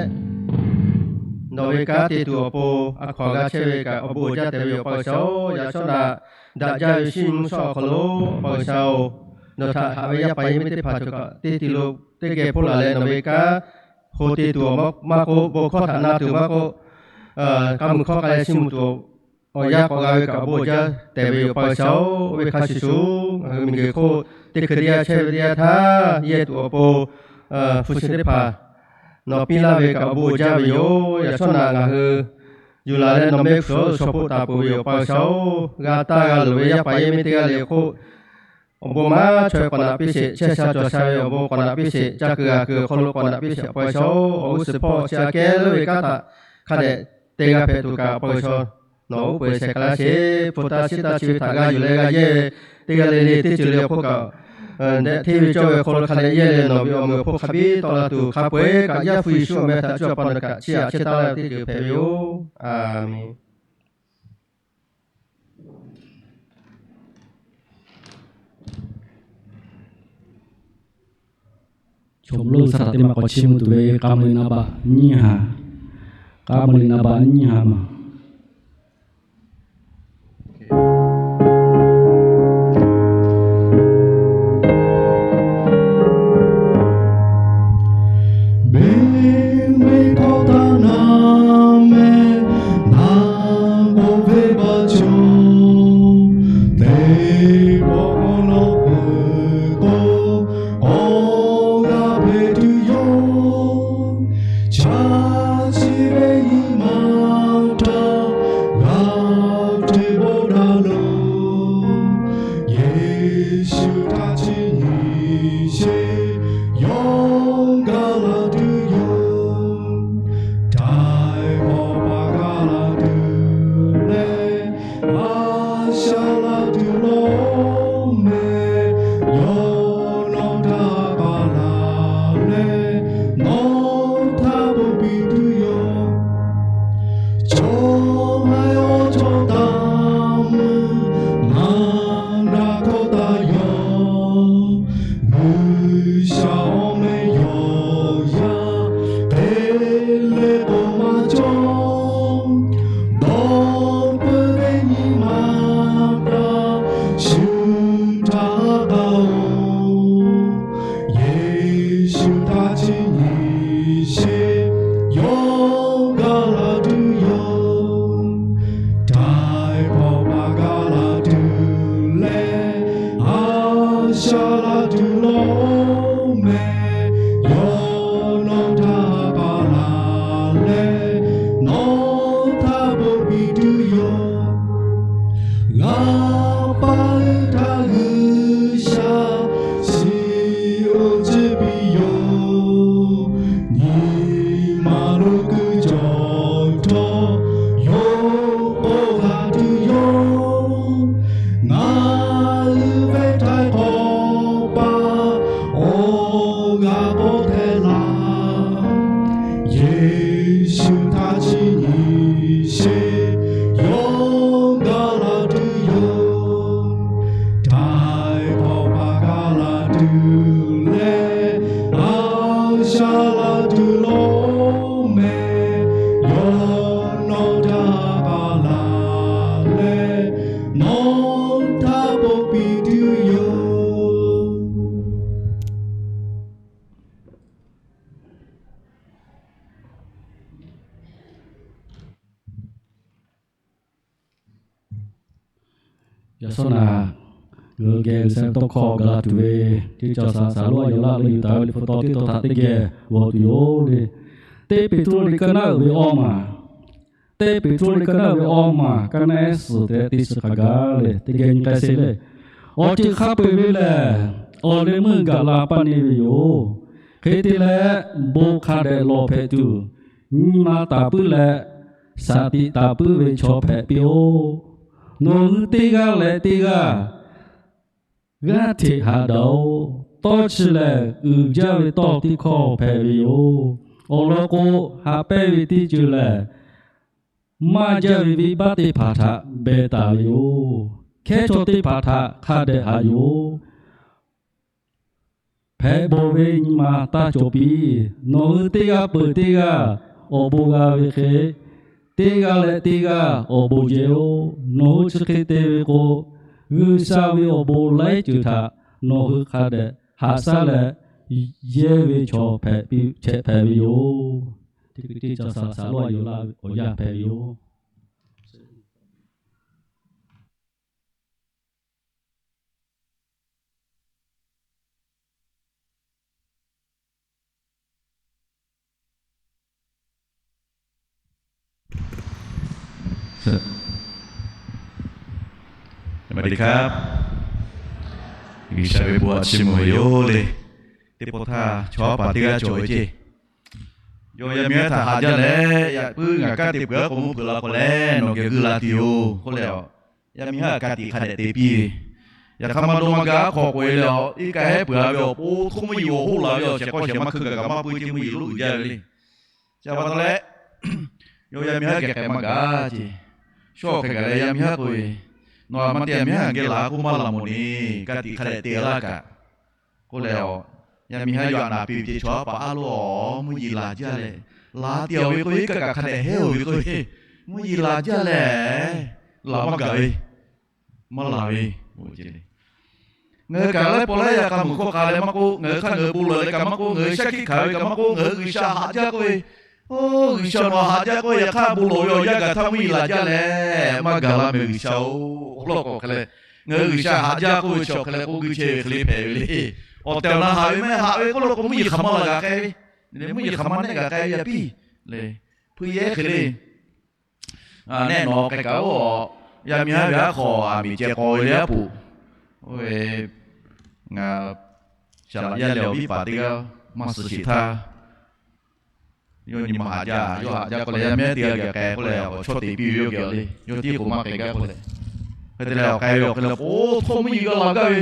nawˬ ve kanˉ te tuˬ awˬ pon a hkaw aˬ g'a chehˇ ve kaꞈ awˬ bon uiˍ jaˇ tehꞈ ve Awˬ pa G'uiˬsha-oˬ, yaꞈ shawˉ naꞈ daꞈ jaˇ ve shinˉ mvuhˇ shawˉ awˬ hk'aw lo Awˬ pa G'uiˬsha-oˬ, nawˬ htaꞈ haꞈ ve yaˇ paˍ yaˇ miˇ teˇ hpaˍ cawˬ kaꞈ teˇ ti lo teˇ geh hpoˆ laˬ leh nawˬ ve kanˉ hk'o te tuˬ awˬ maˇ k'oˆ, bon hkawˇ htaꞈ na tuˬ maˇ k'oˆ, k'a muiˬ hkawˇ k'a leh chiˇ mvuh tuˬ awˬ yanˇ k'awꞈ g'a ve kaꞈ awˬ bon uiˍ jaˇ tehꞈ ve Awˬ pa G'uiˬsha-oˬ, oˇ ve hk'a shuˍ shuˍ ngaˬ hui miˬguiˬ hk'oˆ teˇ hkui teˇ yanˇ chehˇ ve teˇ yanˇ htaˇ yehˇ tuˬ awˬ pon hpu shi teˇ hpaˍ nawˬ piˇ laˇ ve kaꞈ awˬ bon uiˍ jaˇ ve yoˬ. Yaꞈ shawˉ naꞈ ngaˬ hui yuˬ laˬ leh nawˬ mehˆ hpu shaw htaꞈ shaw hpoˆ taˍ peuˬ ve Awˬ pa G'uiˬsha-oˬ, g'a taˇ g'a loˍ ve yaˇ paˍ yaˇ miˇ teˇ g'aˇ le hk'oˆ awˬ bon maˇ chaweh k'awꞈ naꞈ piˇ sheˍ. Chehˇ sha cawˬ sha ve awˬ bon k'awꞈ naꞈ piˇ sheˍ. Ca kuiˬ g'a kuiˬ awˬ hk'aw lo k'awꞈ naꞈ piˇ sheˍ Awˬ pa G'uiˬsha-oˬ. Awˬ g'uˇ suhˍ hpawˇ chi aꞈ kehˉ leuˉ ve kanˉ htaꞈ hk'a dehꞈ te g'a hpehꞈ tuˬ kaꞈ Awˬ pa G'uiˬsha nawˬ uˉ peunˍ shehˍ hk'a laˇ sheˍ. Hpu taˇ shiˉ taˇ chi ve htaꞈ g'a yuˬ leh g'a yehˇ ve teˇ g'aˇ le le teˇ ceuˬ le awˬ hk'oˆ kaꞈ, dehꞈ hteˇ ve cawˇ ve awˬ hk'aw lo hk'a dehꞈ yehˇ leh nawˬ ve awˬ meunˍ awˬ hpon hk'a biˇ tawˆ la tuˬ hk'a peu-eˬ kaꞈ Yaˇ hpu Yeˍsuˆ awˬ meh htaꞈ cuˇ awˬ pa nawˬ kaꞈ chiˇ aꞈ chehˇ taˍ laˇ ve teˇ ceuˬ hpehꞈ ve yoˬ. A menˍ. Chaw mawˇ lonˉ G'uiˬsha htaꞈ teˇ maˬ k'awꞈ chiˇ mvuh tuˬ ve k'a meuꞈ naˍ baꞈ nyiˇ ha, k'a meuꞈ naˍ baꞈ nyiˇ ha maˬ. Beˬ ve hkawˇ htaˇ na meh, naˍ k'oˆ ve baˆ cawˬ, teˇ pawˆ k'o nawˬ peuˬ k'o, awˬ g'aˇ hpehꞈ tuˬ yoˬ. Chaˇ chi ve nyi ma htaˇ g'a hteˇ bawˆ daꞈ loˬ. Yeˍsuˆ htaꞈ chi nyi sheˍ, yawˇ gaˬ la tuˬ yoˬ. Htaiˍ hk'awꞈ pa gaˬ la tuˬ leh, a shaꞈ la tuˬ lawˬ meh, yawˇ nawˬ htaꞈ paˍ laˬ leh, nawˬ htaꞈ bon piˇ tuˬ yoˬ. Chaw haiˬ awˬ chawˇ taˇ meuˇ maˍ daꞈ hkawˇ taˇ yaw. G'uiˬsha awˬ meh yawˬ yaˇ hk'e le k'o maˇ cawˇ. Dawˇ peuˬ ve nyi ma htaˇ shu htaꞈ k'aoˍ. Sha la tuˬ lo meh, yawˇ nawˬ htaꞈ pa la leh, nawˬ htaꞈ paw piˇ tuˬ yoˬ. Yaꞈ shawˉ naꞈ, ngaˬ hui geh G'uiˬsha ve tawˇ hkawˇ gaˬ la tuˬ ve, teˇ caw saˍ laꞈ saˍ lonˉ a yaw laˇ leh yuˬ taˍ ve Liꞈ hpu taw teˇ taw htaꞈ teˇ geh g'awˬ tuˬ yoˬ le. Teˇ Peˍtruˆ liꞈ kaˇ naˉ uiˍ ve awˇ maˬ, Teˇ Peˍtruˆ liꞈ kaˇ naˉ uiˍ ve awˇ maˬ kaˇ naˉ suhˍ te teˇ chi hk'a gaˬ le, teˇ geh nyi k'ai sheˍ le. Awˬ ceuˬ hk'a peu-eˬ ve lehˬ, awˬ leh meuˇ gaˬ la paˇ neˇ ve yoˬ. Hk'e te leh, bon hk'a dehꞈ lawˬ hpehꞈ tuˬ, nyi ma taˍ puiˉ leh, shaˍ tiꞈ taˍ puiˉ ve chaw hpehꞈ piˇ-oˆ. Nawˬ hui teˇ g'aˇ leh teˇ g'aˇ g'aˇ hteꞈ haꞈ daꞈ-oꞈ. Tawˇ chi lehˬ, uiˍ jaˇ ve tawˇ teˇ hkawˇ hpehꞈ ve yoˬ. Awˬ lawn k'o, haꞈ pehnˇ ve teˇ ceuˬ lehˬ, maˇ jaˇ ve venˇbaˆ teˇ hpaˍ htaꞈ beh taˍ ve yoˬ. Hkehˉ chaw teˇ hpaˍ htaꞈ hk'a dehꞈ haꞈ yoˬ. Hpehꞈ bawˬ ve nyi ma taˇ cawˬ piˇ. Nawˬ hui teˇ g'aˇ peuˬ teˇ g'aˇ awˬ bon g'a ve hk'e, teˇ g'aˇ leh teˇ g'aˇ awˬ bon jehˇ-oˆ. Nawˬ hui chi hk'e te ve k'o, G'uiˬsha ve awˬ bon laiˉ ceuˬ htaꞈ nawˬ hui hk'a dehꞈ haꞈ shaˉ leh, yehˇ ve chaw hpehꞈ piˇ, hpehꞈ ve yoˬ. Teˇ hkui teˇ caw saˍ laꞈ saˍ lonˉ a yaw laˇ ve awˬ yanˇ hpehꞈ ve yoˬ. G'uiˬsha ve bon htaꞈ chiˇ mvuh ve yoˬ le. Teˇ pawˆ htaˇ chaw paˍ teˇ g'aˇ cawˬ ve ceˇ. Yawˇ yaˇ miˇ haˉ htaꞈ haꞈ jaˇ leh, yaꞈ puiˉ ngaˬ kaˇ te peuˬ-a k'o, mvuhˇ hpeuꞈ la k'o leh nawˬ geh guiˇ la tuˬ yoˬ k'oˆ leh, yaˇ miˇ haˉ ka tiꞈ hk'a dehꞈ te piˇ ve. Yaꞈ hk'aˇ maˇ dawˇ maˇ gaˇ hk'awꞈ k'oꞈ-e leh, iˉ kaˆ hehˉ peuˬ-a ve awˬ pon htoˇ mvuhˇ yeˬ g'awˬ hoˆ la ve awˬ shehˍ hk'aw shehˍ maˇ hkui gaˬ kaꞈ maˇ pui ceˇ mvuhˇ yeˬ lonˉ uiˍ jaˇ ve le. Chi pa taw leh, yawˇ yaˇ miˇ haˉ geh k'ai maˇ gaˇ ceˇ. Shawˉ hk'e gaˬ leh yaˇ miˇ haˉ k'oˆ ve, Nawˬ aˬ ma te yaˇ miˇ haˉ geh laˬ k'oˆ maˇ laˬ mawˬ ni, ka tiꞈ hk'a dehꞈ te laˇ kaꞈ k'oˆ leh, yaˇ miˇ haˉ yawˇ aꞈ naˍ piˇ ve ceˇ, Chaw paˍ a lo-aˬ, mvuhˇ yeˬ laˬ jaˇ leh, laˬ te-aˬ ve k'oˆ ve, iˉ kaˆ kaꞈ hk'a dehꞈ hehˉ-oˬ ve k'oˆ ve, mvuhˇ yeˬ laˬ jaˇ leh, laˬ maˇ gaˬ ve, maˇ laˬ ve, ngaˬ hui kaꞈ laiˉ pawˆ laiˉ yaˇ k'a meuˬ hkawˇ k'a leh maˇ k'oˆ, ngaˬ hui hk'aˇ ngaˬ hui bon lawˬ leh kaꞈ maˇ k'oˆ, ngaˬ hui shaˉ hkiˆ hkanˍ ve kaꞈ maˇ k'oˆ, ngaˬ hui G'uiˬsha haꞈ jaˇ k'oˆ ve, Oˇ, G'uiˬsha nawˬ haꞈ jaˇ k'oˆ ve, yaꞈ hk'aˇ bon lawˬ ve awˬ yanˇ gaˬ htaˇ mvuhˇ yeˬ laˬ jaˇ leh maˇ gaˬ la meh G'uiˬsha-oˬ. Awˬ lawn k'o hk'e leh, ngaˬ hui G'uiˬsha haꞈ jaˇ k'oˆ ve chi awˬ hk'e leh k'oˆ guˇ chehˇ ve hk'e le hpehꞈ ve le. Awˬ tehˬ awˬ na haꞈ ve maˇ haꞈ ve k'oˆ lo k'o, mvuhˇ yeˬ hk'aˬ maˇ laˬ g'a k'ai ve, mvuhˇ yeˬ hk'aˬ maˇ nehˆ g'a k'ai ve yaˇ piˇ le. Hpuiˇ yehˉ hk'e le, nehˆ nawˬ k'ai kaꞈ-oˬ, yaˇ miˇ haˉ ve aˉ hk'aw aˬ miˍ ceh k'aw ve le aˉ poꞈ, oˇ ve, ngaˬ shaˍ laꞈ yaˇ leh awˬ viˉ paˍ teˇ g'aˇ maˇ suh sheˍ htaˇ, yawˇ nyi ma haꞈ jaˇ, yawˇ haꞈ jaˇ k'oˆ leh yaˇ miˇ haˉ teˇ g'aˇ geh k'ai k'oˆ leh awˬ chawˇ te piˇ ve yawˇ geh le. Yawˇ tiˉ k'oˍ maˇ k'ai gaˇ k'oˆ leh, hk'e te leh awˬ k'ai ve awˬ hk'e leh k'o, htawˇ mvuhˇ yeˬ g'a laˬ gaˇ ve,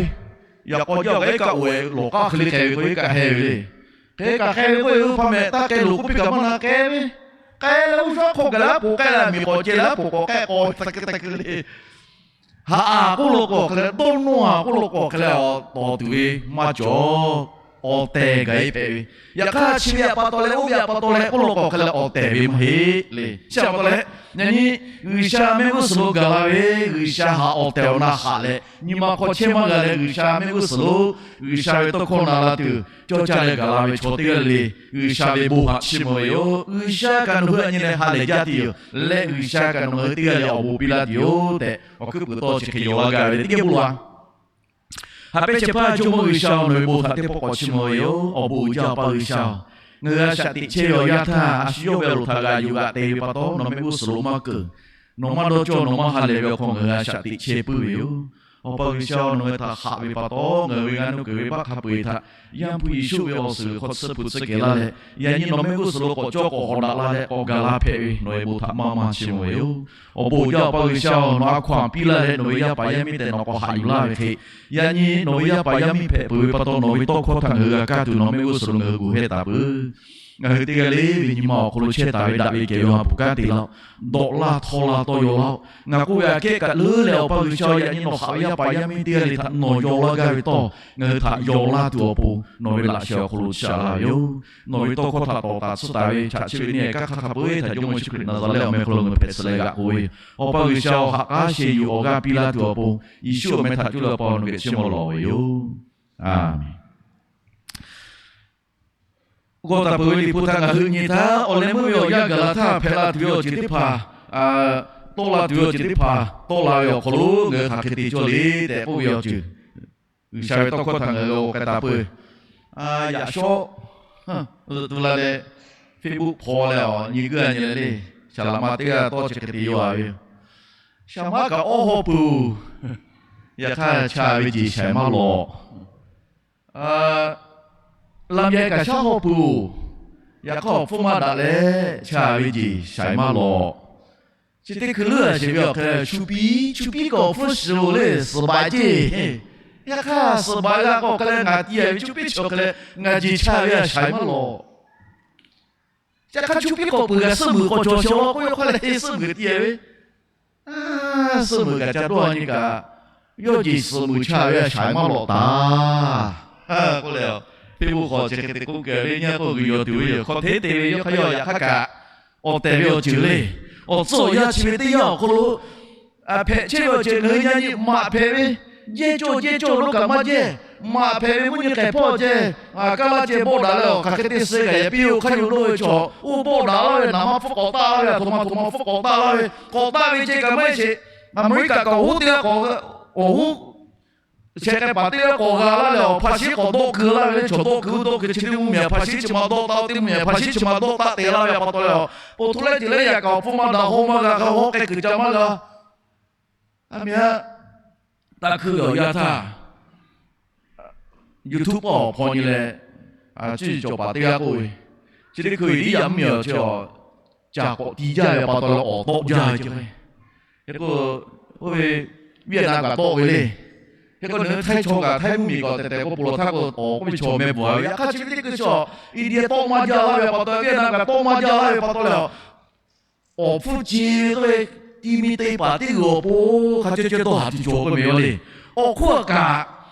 yaꞈ k'aw jaˇ kaꞈ iˉ kaˆ oˬ-e lawˬ k'aˇ hk'e le k'ai ve k'o, iˉ kaˆ heh ve le. Hk'e kaꞈ heh ve k'o, oˇ hpaˇ meh taˇ k'ai loˬ k'oˆ piˇ kaꞈ maˇ na k'ai ve. K'ai leh oˇ shaˉ hk'aw gaˬ leh aˉ poꞈ k'ai leh miˬ k'awꞈ ceh leh aˉ poꞈ k'awꞈ k'ai k'aw ve htaꞈ hk'e te hk'e le. Haꞈ-a k'oˆ lo k'o hk'e leh, dawˇ nawˇ a k'oˆ lo k'o hk'e leh, awˬ tawˍ tuˬ ve maˇ cawˬ. Awˬ tehˬ gaˬ-e hpehꞈ ve. Yaꞈ hk'aˇ chi ve yaꞈ pa taw leh oˇ ve yaꞈ pa taw leh k'oˆ lo k'o hk'e leh awˬ tehˬ ve maˇ heˆ le. Chi pa taw leh, yaꞈ nyi G'uiˬsha mehˆ g'uˇ suhˍ lo gaˬ la ve, G'uiˬsha haꞈ awˬ tehˬ awˬ na haꞈ leh, nyi ma hk'aw chehˇ maˇ g'a leh G'uiˬsha mehˆ g'uˇ suhˍ lo G'uiˬsha ve tawˇ hkawˇ na la tuˬ cawˇ caˇ leh gaˬ la ve chaw teˇ g'aˇ le, G'uiˬsha ve bon htaꞈ chiˇ mvuh ve yoˬ. G'uiˬsha kaꞈ nawˬ hui aꞈ nyi leh ha lehˬ jaˇ tuˬ yoˬ. Leh G'uiˬsha kaꞈ nawˬ hui teˇ g'aˇ leh awˬ bon piˇ laˇ tuˬ yoˬ tehꞈ, awˬ hkuiˉ puiˍ tawˇ chi hk'e yaw laˇ gaˇ ve le. Teˇ geh bon laˬ. Haꞈ pehnˇ shehˍ hpaˇ Jawˇmawˇ G'uiˬsha-oˬ, nawˬ ve bon htaꞈ teˇ pawˆ k'awꞈ chiˇ mvuh ve yoˬ. Awˬ bon uiˍ jaˇ Awˬ pa G'uiˬsha-oˬ, ngaˬ hui a shaꞈ teꞈ chehˇ ve awˬ yanˇ htaˇ, a shu yawˇ ve loˬ htaꞈ g'a yuˬ g'a te ve pa taw, nawˬ mehˆ g'uˇ suhˍ lo maˇ keunˍ. Nawˬ maˇ dawˇ cawˇ, nawˬ maˇ ha lehˬ ve awˬ hk'aw ngaˬ hui a shaꞈ teꞈ chehˇ puiˉ ve yoˬ. Awˬ pa G'uiˬsha-oˬ, nawˬ ngaˬ hui htaꞈ haꞈ ve pa taw, ngaˬ hui ve g'a nuˇ kuiˬ ve baˆ hk'a peu-eˬ htaꞈ Yaˇ hpu Yeˍsuˆ ve awˬ suhˍ hk'aw tsuhˇ hpu tsuhˇ kehˬ laˇ leh, yaꞈ nyi nawˬ mehˆ g'uˇ suhˍ lo k'awꞈ cawˇ k'awꞈ hawꞈ daꞈ laˇ leh k'awꞈ gaˬ la hpehꞈ ve nawˬ ve bon htaꞈ maˇ maˇ chiˇ mvuh ve yoˬ. Awˬ bon uiˍ jaˇ Awˬ pa G'uiˬsha-oˬ, nawˬ a hkaw anˬ piˇ laˇ leh nawˬ ve yaˇ paˍ yaˇ miˇ tehꞈ nawˬ k'awꞈ haꞈ yuˬ laˇ ve hk'e, yaꞈ nyi nawˬ ve yaˇ paˍ yaˇ miˇ hpehꞈ peuˬ ve pa taw, nawˬ ve tawˇ hkawˇ htaꞈ ngaˬ hui g'a kaˇ tuˬ nawˬ mehˆ g'uˇ suhˍ lo ngaˬ hui guˬ hehˇ taˍ peuˬ. Ngaˬ hui teˇ g'aˇ le ve nyi ma awˬ hk'aw lo chehˇ taˍ ve daꞈ ve kehˬ ve Awˬ ha hpu kanˉ te laˇ-oˆ. Dawꞈ laˇ htawˇ laˇ tawˇ yaw laˇ-oˆ. Ngaˬ k'oˆ ve aꞈ kehˉ kaꞈ leuˉ leh, Awˬ pa G'uiˬsha, yaꞈ nyi nawˬ haꞈ ve yaˇ paˍ yaˇ miˇ teˇ g'aˇ le htaꞈ nawˬ yaw laˇ gaˇ ve tawˇ, ngaˬ hui htaꞈ yaw laˇ tuˬ awˬ pon nawˬ ve laꞈ sheh awˬ hk'aw lo shaˍ laˇ ve yoˬ. Nawˬ ve tawˇ hkawˇ htaꞈ tawˍ taˍ tsuhˇ taˍ ve chaꞈ chi ve nyi-e kanˉ hk'aˇ hk'a peu-eˬ htaꞈ Jawˇmawˇ Yeˍsuˆ Hkriꞈ Naˍzaˍrehˆ awˬ meh hk'aw lo ngaˬ hui hpehꞈ suh leh g'aꞈ k'oˆ ve yoˬ. Awˬ pa G'uiˬsha, awˬ ha k'aˉ sheh yuˬ awˬ g'aˇ piˇ laˇ tuˬ awˬ pon, Yeˍsuˆ awˬ meh htaꞈ cuˇ leh Awˬ pa nawˬ geh chiˇ mvuh lawˬ ve yoˬ. Aˬ, g'aw taˍ peuˬ ve Liꞈ hpu htaꞈ ngaˬ hui nyi htaˇ, awˬ leh meuˇ ve awˬ yanˇ gaˬ la htaˇ, hpehꞈ la tuˬ ve awˬ ceuˬ teˇ hpaˍ, tawˆ la tuˬ ve awˬ ceuˬ teˇ hpaˍ tawˆ la ve awˬ hk'aw lo ngaˬ hui hk'aˬ hk'e te cawˇ le tehꞈ k'oˆ ve awˬ ceuˬ, G'uiˬsha ve tawˇ hkawˇ htaꞈ ngaˬ hui g'a k'ai taˍ peuˬ. Yaꞈ shawˉ tu la leh, Facebook hpaw leh awˬ nyi guˇ a nyi leh le, shaˍ laꞈ ma teˇ g'aˇ tawˇ chi hk'e te yaw a ve yoˬ. Shaˍ maˉ kaꞈ awˇ haw peuˬ-oˬ, yaꞈ hk'aˇ chaˇ ve jeˬ shaiˍ maˇ lawꞈ. Laꞈ mehˍ kaꞈ shaˉ haw peuˬ-oˬ, yaꞈ hk'aˇ awˬ hpfuhˇ maˇ daꞈ leh chaˇ ve jeˬ shaiˍ maˇ lawꞈ. Chi teˇ hkui leuˉ a sheˍ ve awˬ hk'e, chu piˇ chu piˇ kaꞈ awˬ hpfuhˇ shiˍ-oˬ le, suhˍ baˬ ceˇ. Yaꞈ hk'aˇ suhˍ baˬ g'a k'o hk'e leh ngaˬ ti a ve chu piˇ chi awˬ hk'e leh ngaˬ jeˬ chaˇ ve a shaiˍ maˇ lawꞈ. Yaꞈ hk'aˇ chu piˇ k'awꞈ peuˬ g'a suhˉ muiˬ k'awꞈ cawˬ shawˍ law k'oˆ ve hk'a leh te suhˉ muiˬ te a ve, suhˉ muiˬ kaꞈ ca dawˇ a nyi kaꞈ, yawˇ jeˬ suhˍ muiˬ chaˇ ve a shaiˍ maˇ lawꞈ taˍ k'oˆ leh, Facebook hk'aw chi hk'e te k'oˆ kehˬ ve nyi k'o, g'uiˬ yaw tuˬ ve yoˬ. Hk'aw hteˉ te ve yawˇ hk'aˇ yawˇ yaꞈ hk'aˇ kaꞈ awˬ tehˬ ve awˬ ceuˬ le. Awˬ tcuhˉ awˬ yanˇ chi ve teˇ yanˇ awˬ hk'aw lo hpehꞈ chehˇ ve awˬ ceuˬ ngaˬ hui yaꞈ nyi maꞈ hpehꞈ ve, jehˇ cawˇ jehˇ cawˇ lonˉ kaꞈ maˇ jehˇ, maꞈ hpehꞈ ve mvuhˇ nyi hk'ehˍ hpawˇ jehˇ, kaˇ laˇ ceh bawˆ daꞈ leh awˬ hk'aˬ hk'e te suh kaꞈ yaꞈ piˇ-oˬ hk'aˇ yuˬ dawˇ ve chaw, oˇ bawˆ daꞈ laˇ ve naˍ ma hpfuhˇ k'awꞈ taˆ laˇ ve, a htoꞈ ma htoꞈ ma hpfuhˇ k'awꞈ taˆ laˇ ve, k'awꞈ taˆ ve ceh kaꞈ maˇ heˆ sheˍ. Aˍmeˍriˆkaꞈ kaꞈ awˬ hoˉ teˇ g'aˇ k'awꞈ, awˬ hoˉ sheh k'ai paˍ teˇ g'aˇ k'awꞈ g'a laˇ leh, awˬ hpa shiˉ k'awꞈ dawˆ keu laˇ ve le. Chaw dawˆ keu dawˆ keu chi teˇ mvuhˇmiˬ hpa shiˉ chi ma dawˆ taˇ-oˆ, teˇ mvuhˇmiˬ hpa shiˉ chi ma dawˆ taˇ te laˇ ve pa taw leh, a, po hto leh ceuˬ leh yaꞈ kaꞈ awˬ hpfuhˇ maˇ daꞈ, haw maˇ g'a, hk'a haw k'ai kuiˬ ca maˇ g'a. A miˇ-a, taˇ hkuiˇ ve awˬ yanˇ htaˇ, YouTube awˬ hpaw nyi leh, cuˇ yiˍ cawˬ paˍ teˇ g'aˇ k'oˆ ve, chi teˇ hkui ve liˇ yaꞈ mvuhˇmiˬ awˬ chi, caˬ k'awꞈ ti jaˇ ve pa taw leh awˬ tawˆ jaˇ ve ceh. Hk'e k'o, oˇ ve Vietnam kaꞈ tawˆ ve le. Hk'e k'o, nawˬ hui Htaiˇ chaw kaꞈ Htaiˇ mvuhˇmiˬ kaꞈ tehˬ tehˬ k'o, pawˬ lawˬ htaˇ k'o, awˬ k'oˆ ve chaw meh bvuhˬ a ve, yaꞈ hk'aˇ chi ve teˇ hkui chi, India tawˆ maˇ jaˇ laˇ ve pa taw, Vietnam kaꞈ tawˆ maˇ jaˇ laˇ ve pa taw leh, awˬ hpfuhˇ ce k'oˆ ve, ti mi te paˍ teˇ g'uiˬ awˬ pon hk'a ceh ceh dawˇ haˍ tuˬ cawˬ k'oˆ ve yoˬ le. Awˬ hk'oˆ a kaꞈ,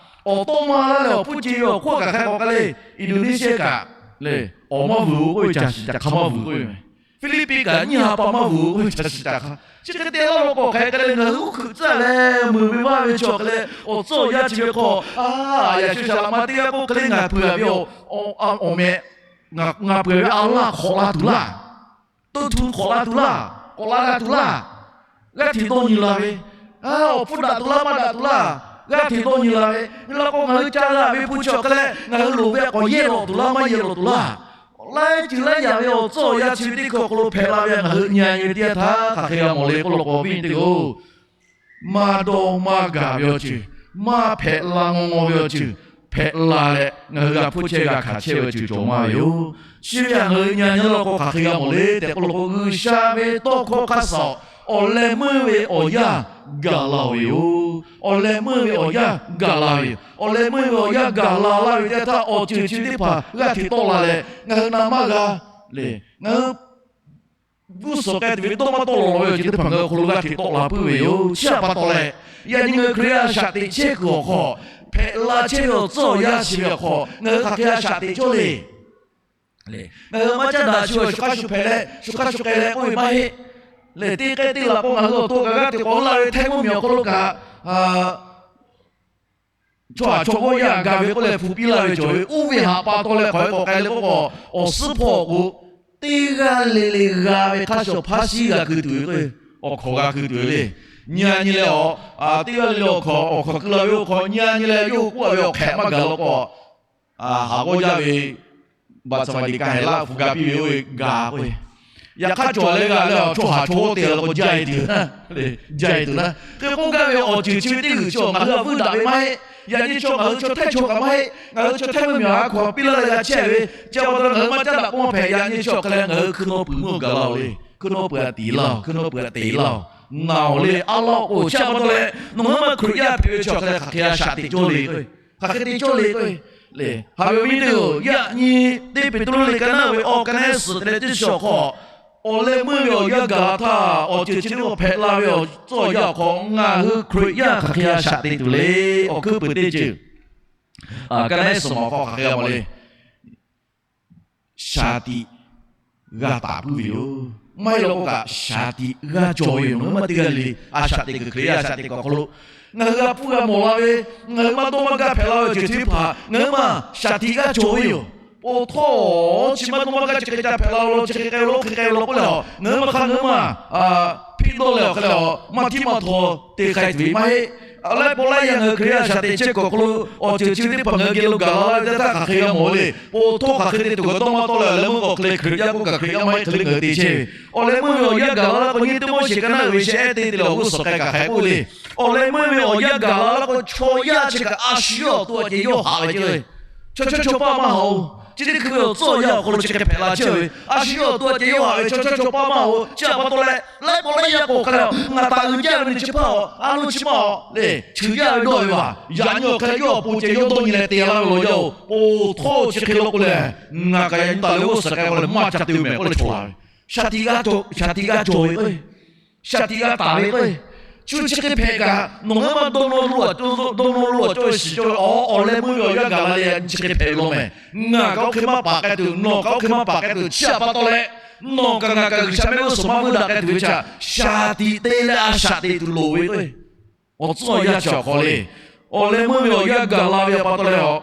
awˬ tawˆ maˇ laˇ leh awˬ hpfuhˇ ce ve awˬ hk'oˆ a kaꞈ hk'a k'awꞈ k'ai le. Indonesia kaꞈ le, awˬ maˇ vuiˬ-oˬ k'oˆ ve, caˬ shiˍ caˬ hk'a maˇ vuiˬ k'oˆ ve. Philippines kaꞈ nyiˇ ha pa maˇ vuiˬ-oˬ k'oˆ ve, caˬ shiˍ caˬ hk'a. Chi hk'e te laˇ law k'o, hk'aˬ hk'e k'ai leh ngaˬ hui uˉ hkuiꞈ tcuhˉ leh meuˬ ve maˇ ve chi awˬ hk'e leh, awˬ tcuhˉ awˬ yanˇ chi ve hk'aw, a, yaꞈ shu shaˍ laꞈ ma teˇ g'aˇ k'oˆ hk'e le, ngaˬ peuˬ a ve awˬ, awˬ meh, ngaˬ peuˬ ve a laˇ hk'awꞈ la tuˬ laˇ, tawˇ htu hk'awꞈ la tuˬ laˇ, k'awꞈ la g'a tuˬ laˇ, g'aˇ hteꞈ dawˇ nyi la ve, awˬ hpfuhˇ daꞈ tuˬ laˇ maˇ daꞈ tuˬ laˇ, g'aˇ hteꞈ dawˇ nyi la ve, nyi la k'o ngaˬ hui ca g'a ve hpu chi awˬ hk'e leh ngaˬ hui loˍ ve k'awꞈ yehˇ lawꞈ tuˬ laˇ maˇ yehˇ lawꞈ tuˬ laˇ, laiˉ ceuˬ laiˉ yaꞈ ve awˬ tcuhˉ awˬ yanˇ chi ve teˇ hkui awˬ hk'aw lo hpehꞈ la ve ngaˬ hui nyi a nyi ve teˇ yanˇ htaˇ hk'aˬ hk'e g'a mawˬ le k'oˆ law k'o, awˬ viˉ nyi teˇ-oˬ, maˇ dawˇ maˇ gaˬ ve awˬ ceuˬ, maˇ hpehꞈ la ngaw ngaw ve awˬ ceuˬ hpehꞈ la leh, ngaˬ hui g'a hpuˇ chehˇ g'a hkanˍ chehˇ ve awˬ ceuˬ cawˬ maˇ ve yoˬ. Chi ve htaꞈ ngaˬ hui nyi a nyi law k'o hk'aˬ hk'e g'a mawˬ le tehꞈ k'oˆ law k'o, G'uiˬsha ve tawˇ hkawˇ hk'aˇ suh awˬ leh meuˇ ve awˬ yanˇ gaˬ la ve yoˬ. Awˬ leh meuˇ ve awˬ yanˇ gaˬ la ve yoˬ. Awˬ leh meuˇ ve awˬ yanˇ gaˬ la laˇ ve teˇ yanˇ htaˇ, awˬ ceuˬ chi teˇ hpaˍ g'aˇ hteꞈ tawˆ la leh, ngaˬ hui na maˇ g'a le. Ngaˬ hui g'uˇ suhˍ k'ai tuˬ ve dawˇ maˇ tawˆ lawˬ lawˬ ve awˬ ceuˬ teˇ hpaˍ ngaˬ hui awˬ hk'aw lo g'aˇ hteꞈ tawˆ la puiˉ ve yoˬ. Chi htaꞈ pa taw leh, yaꞈ nyi ngaˬ hui Hkriꞈ yaˇ shaꞈ teꞈ chehˇ kuiˬ awˬ hk'aw, hpehꞈ la chehˇ ve awˬ tcuhˉ awˬ yanˇ chi ve awˬ hk'aw ngaˬ hui hk'aˬ hk'e g'a shaꞈ teꞈ cawˇ le. Ngaˬ hui maˇ caˉ daꞈ chi ve shu hk'aˇ shu hpehꞈ leh shu hk'aˇ shu k'ai leh k'oˆ ve maˇ heˆ. Lehˬ, teˇ k'ehˉ teˇ laꞈ k'o ngaˬ hui awˬ to kaꞈ g'aˇ hteꞈ k'awꞈ la ve Htaiˇ mvuhˇmiˬ awˬ hk'aw lo kaꞈ, chaw haˍ chaw g'awˇ yaˇ gaˬ ve k'oˆ leh hpu piˇ laˇ ve cawˬ ve, oˇ ve htaꞈ pa taw leh hk'aˬ hk'e k'awꞈ k'ai le k'oˆ k'o, awˬ suhˉ hpawˇ k'o, teˇ g'aˇ le le g'a ve hk'a shuˍ hpaˇ shiˉ g'a keu tuˬ ve k'o, awˬ hkawˍ g'a keu tuˬ ve le. Nyi a nyi leh awˬ, teˇ g'aˇ le le awˬ hkawˍ, awˬ hkawˍ keu la ve awˬ hk'aw nyi a nyi leh yawˇ hui k'oˆ a ve awˬ hk'ehꞈ maˇ gaˬ law k'o, haˍ g'awˇ yaˇ ve baꞈ tsaˍ maˍ liꞈ ka hehˍ laˇ hpu ga piˇ ve oˇ ve gaˬ k'o, yaꞈ hk'aˇ cawˬ leh g'a leh awˬ chaw haˍ chaw g'awˇ te law k'o, jaˇ e tuˬ, jaˇ e tuˬ na. Hk'e k'oˆ gaˇ ve awˬ ceuˬ chi ve teˇ g'uiˬ chi ngaˬ hui a vuiˇ daꞈ ve maˇ heˆ. Yaꞈ nyi chaw ngaˬ hui chaw Htaiˇ chaw kaꞈ maˇ heˆ. Ngaˬ hui chaw Htaiˇ mvuhˇmiˬ a hkawˍ piˇ laˇ leh g'a chehˇ ve, chi pa taw ngaˬ hui maˇ caˉ daꞈ k'oˆ maˇ hpehꞈ. Yaꞈ nyi chi awˬ hk'e leh ngaˬ hui hkui naw puiˍ mvuhˇ gaˬ laˇ-oˬ le. Hkui naw puiˍ a tiˍ laˇ-oˬ, hkui naw puiˍ a teꞈ laˇ-oˬ. Naˬ-oˬ le, a laˇ-oˬ k'o, chi pa taw leh nawˬ hui maˇ Hkriꞈ yaˇ hpehꞈ ve chi awˬ hk'e leh hk'aˬ hk'e g'a shaꞈ teꞈ cawˇ le k'o, hk'aˬ hk'e te cawˇ le k'o, Haꞈ ve awˬ viˉ teˇ-oˬ, yaꞈ nyi teˇ Peˍtruˆ liꞈ ka naˉ ve awˬ ka naˉ suhˍ te leh teˇ chi awˬ hk'aw, awˬ leh meuˇ ve awˬ yanˇ gaˬ la htaˇ, awˬ ceuˬ chi teˇ hpaˍ hpehꞈ la ve awˬ tcuh awˬ yanˇ awˬ hk'aw, ngaˬ hui Hkriꞈ yaˇ hk'aˬ hk'e a shaꞈ te tuˬ le. Awˬ hkuiˉ puiˍ teˇ ceuˬ, ka naˉ suhˍ ma awˬ hk'aw hk'aˬ hk'e a mawˬ le. Shaˍ tiꞈ g'a taˍ puiˉ ve yoˬ. Maˇ heˆ law k'o kaꞈ, shaˍ tiꞈ g'a cawˬ ve yoˬ. Ngaˬ hui maˇ teˇ g'aˇ le le a shaꞈ teꞈ kuiˬ, Hkriꞈ yaˇ a shaꞈ teꞈ kuiˬ awˬ hk'aw lo, ngaˬ hui g'a hpuˇ g'a mawˬ la ve, ngaˬ hui maˇ dawˇ maˇ gaˇ hpehꞈ la ve awˬ ceuˬ teˇ hpaˍ ngaˬ hui maˇ shaˍ tiꞈ g'a cawˬ ve yoˬ. Awˬ htawˇ, chi maˇ dawˇ maˇ gaˇ chi hk'e ca hpehꞈ la lo, chi hk'e k'ai lo, hk'e k'ai lo k'oˆ leh a, ngaˬ hui maˇ hk'aˇ ngaˬ hui maˇ piˇ dawˇ leh awˬ hk'e leh a, maˇ htiˇ maˇ htaw te k'ai tuˬ ve maˇ heˆ. Laiˉ pawˆ laiˉ yaˇ ngaˬ hui Hkriꞈ yaˇ a shaꞈ teꞈ chehˇ kuiˬ awˬ hk'aw lo, awˬ ceuˬ chi teˇ hpaˍ ngaˬ hui geh lo gaˬ la ve teˇ htaˇ hk'aˬ hk'e g'a mawˬ le. Awˬ htawˇ hk'aˬ hk'e te tuˬ kaꞈ dawˇ maˇ tawˆ leh, awˬ leh meuˇ k'awꞈ hk'e leh Hkriꞈ yaˇ k'oˆ kaꞈ Hkriꞈ yaˇ maˇ heˆ hk'e le ngaˬ hui te chehˇ ve. Awˬ leh meuˇ ve awˬ yanˇ gaˬ la laˇ k'o, nyi teˇ Moˉseˍ ka naˉ uiˍ ve shehˍ ehˉ te te leh awˬ g'uˇ suhˍ k'ai kaꞈ hk'aˬ hk'e k'oˆ le. Awˬ leh meuˇ ve awˬ yanˇ gaˬ la laˇ k'o, chaw yaˇ chi kaꞈ a shu yawˇ awˬ to a ceh yawˇ haꞈ ve ceh le. Chaw chawˇ chaw paˇ maˇ haꞈ-oˬ. Chi teˇ hkui ve awˬ tcuhˉ awˬ yanˇ awˬ hk'aw lo chi hk'e hpehꞈ la chehˇ ve, a shu yawˇ awˬ to a ceh yawˇ haꞈ ve, chaw chawˇ chaw paˇ maˇ haꞈ-oˬ. Chi htaꞈ pa taw leh, laiˉ pawˆ laiˉ yaˇ k'o hk'a leh a, ngaˬ taˍ uiˍ jaˇ ve nyi chi hpaˇ a, a lo chi maˇ le, cheuˬ jaˇ ve dawˇ ve vaˬ. Yaꞈ nyi awˬ hk'e yawˇ awˬ pon ceh yawˇ dawˇ nyi leh te laˇ ve law yaˇ-oˬ. Awˬ htawˇ chi hk'e law k'o lehˬ, ngaˬ kaꞈ yaꞈ nyi taˍ leh g'uˇ suhˍ k'ai k'o leh maˇ ca te mehˍ k'oˆ leh chaw la ve. Shaˍ tiꞈ g'a cawˬ ve k'o, shaˍ tiꞈ g'a taˍ ve k'o, chi chi hk'e hpehꞈ kaꞈ, nawˬ ngaˬ hui maˇ dawˇ nawˇ lo a, dawˇ nawˇ lo a cawˇ ve shiˍ cawˇ ve, awˬ leh meuˇ ve awˬ yanˇ gaˬ la leh chi hk'e hpehꞈ ve law mehˍ. Ngaˬ kaꞈ oˇ hk'e maˇ paˍ k'ai tuˬ, nawˬ kaꞈ oˇ hk'e maˇ paˍ k'ai tuˬ, chi htaꞈ pa taw leh, nawˬ kaꞈ ngaˬ kaꞈ G'uiˬsha mehˆ g'uˇ suhˍ maˇ vuiˇ daꞈ k'ai tuˬ ve chi, shaˍ tiꞈ te leh a shaꞈ teꞈ tuˬ loˍ ve k'o, awˬ tcuhˉ awˬ yanˇ chi awˬ hk'aw le. Awˬ leh meuˇ ve awˬ yanˇ gaˬ la ve pa taw leh a,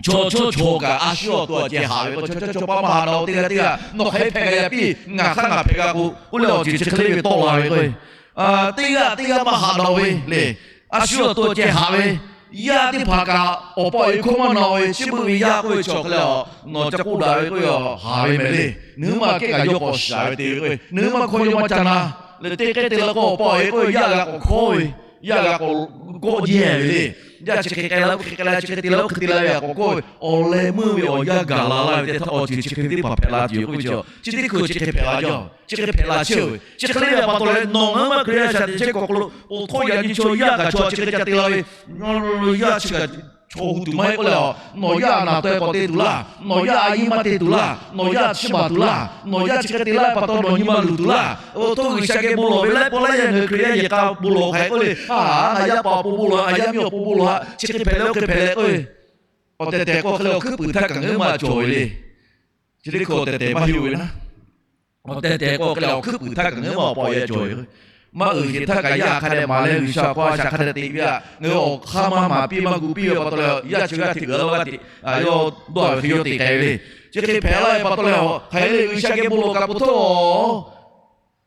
chaw chawˇ chaw kaꞈ a shu yawˇ awˬ to a ceh haꞈ ve k'o, chaw chawˇ chaw paˇ maˇ haꞈ daꞈ-oˬ. Teˇ g'aˇ teˇ g'aˇ nawˬ hk'aˬ hk'e hpehꞈ g'a yaꞈ piˇ, ngaˬ hk'aˇ ngaˬ hpehꞈ g'a k'o, k'oˆ leh awˬ ceuˬ chi hk'e le ve tawˆ la ve k'o, teˇ g'aˇ teˇ g'aˇ maˇ haꞈ daꞈ-oˬ ve le. A shu yawˇ awˬ to a ceh haꞈ ve, yaˇ teˇ hpaˍ kaꞈ awˬ pa awˬ e hkawˇ maˇ na-oˬ ve, chi beuꞈ ve yaˇ k'oˆ ve chi awˬ hk'e leh a, nawˬ ca k'oˆ daꞈ ve k'oˆ ve a, haꞈ ve mehˍ le. Nawˬ hui maˇ kehˉ kaꞈ yawˇ k'awꞈ shaˍ ve te ve k'o, nawˬ hui maˇ hkawˇ yawˇ maˇ ca na. Leh teˇ hk'e te la k'o, awˬ pa awˬ e k'oˆ ve yaˇ g'a k'awꞈ hkawˇ ve, yaˇ g'a k'awꞈ kawˆ jehˇ ve le. Yaˇ chi hk'e k'ai la, oˇ hk'e k'ai la, chi hk'e te la, oˇ hk'e te la ve g'a k'awꞈ hkawˇ ve, awˬ leh meuˇ ve awˬ yanˇ gaˬ la laˇ ve teˇ htaˇ awˬ ceuˬ chi hk'e ve teˇ hpaˍ hpehꞈ la tuˬ yoˬ k'oˆ ve chi, chi teˇ hkui chi hk'e hpehꞈ la jaˇ. Chi hk'e hpehꞈ la chehˇ ve, chi hk'e le ve pa taw leh, nawˬ ngaˬ hui maˇ Hkriꞈ yaˇ a shaꞈ teꞈ chehˇ kuiˬ awˬ hk'aw lo, awˬ htawˇ yaꞈ nyi chaw yaˇ kaꞈ chaw chi hk'e ca te la ve, yaˇ chi kaꞈ chaw hu tuˬ maˇ heˆ k'oˆ leh a, nawˬ yaˇ naˬ taweh k'awꞈ te tuˬ laˇ, nawˬ yaˇ a yiˇ maˇ te tuˬ laˇ, nawˬ yaˇ chiˇ baˬ tuˬ laˇ, nawˬ yaˇ chi hk'e te laˇ ve pa taw nawˬ nyi ma luˬ tuˬ laˇ. Awˬ htawˇ G'uiˬsha geh bon lawˬ ve laiˉ pawˆ laiˉ yaˇ ngaˬ hui Hkriꞈ yaˇ yehˬ k'a bon lawˬ hk'aˬ hk'e k'oˆ le. A, ngaˬ yaˇ paˍ awˬ pon bon lawˬ, ngaˬ yaˇ miˇ awˬ pon bon lawˬ, chi hk'e hpehꞈ leh oˇ hk'e hpehꞈ leh k'oˆ ve, awˬ tehˬ tehˬ k'o hk'e leh awˬ hkuiˉ puiˍ htaˇ kaꞈ ngaˬ hui maˇ cawˬ ve le. Chi teˇ hkui awˬ tehˬ tehˬ maˇ heˆ-oˬ ve naˉ, awˬ tehˬ tehˬ k'o hk'e leh awˬ hkuiˉ puiˍ htaˇ kaꞈ ngaˬ hui maˇ awˬ pa awˬ e cawˬ ve. Maˇ uiˍ sheˍ htaˇ kaꞈ yaˇ hk'a dehꞈ maˍ leh G'uiˬsha hk'aw a shaꞈ hk'a dehꞈ te ve a, ngaˬ hui awˬ hk'aˇ maˇ maˍ piˇ maˇ gu piˇ ve pa taw leh, yaˇ chi g'aˇ hteꞈ uiˍ la g'aˇ hteꞈ, yawˇ dawˇ ve hk'e yawˇ te k'ai ve le. Chi hk'e hpehꞈ la ve pa taw leh, hk'aˬ hk'e le G'uiˬsha geh bon lawˬ kaꞈ pa taw,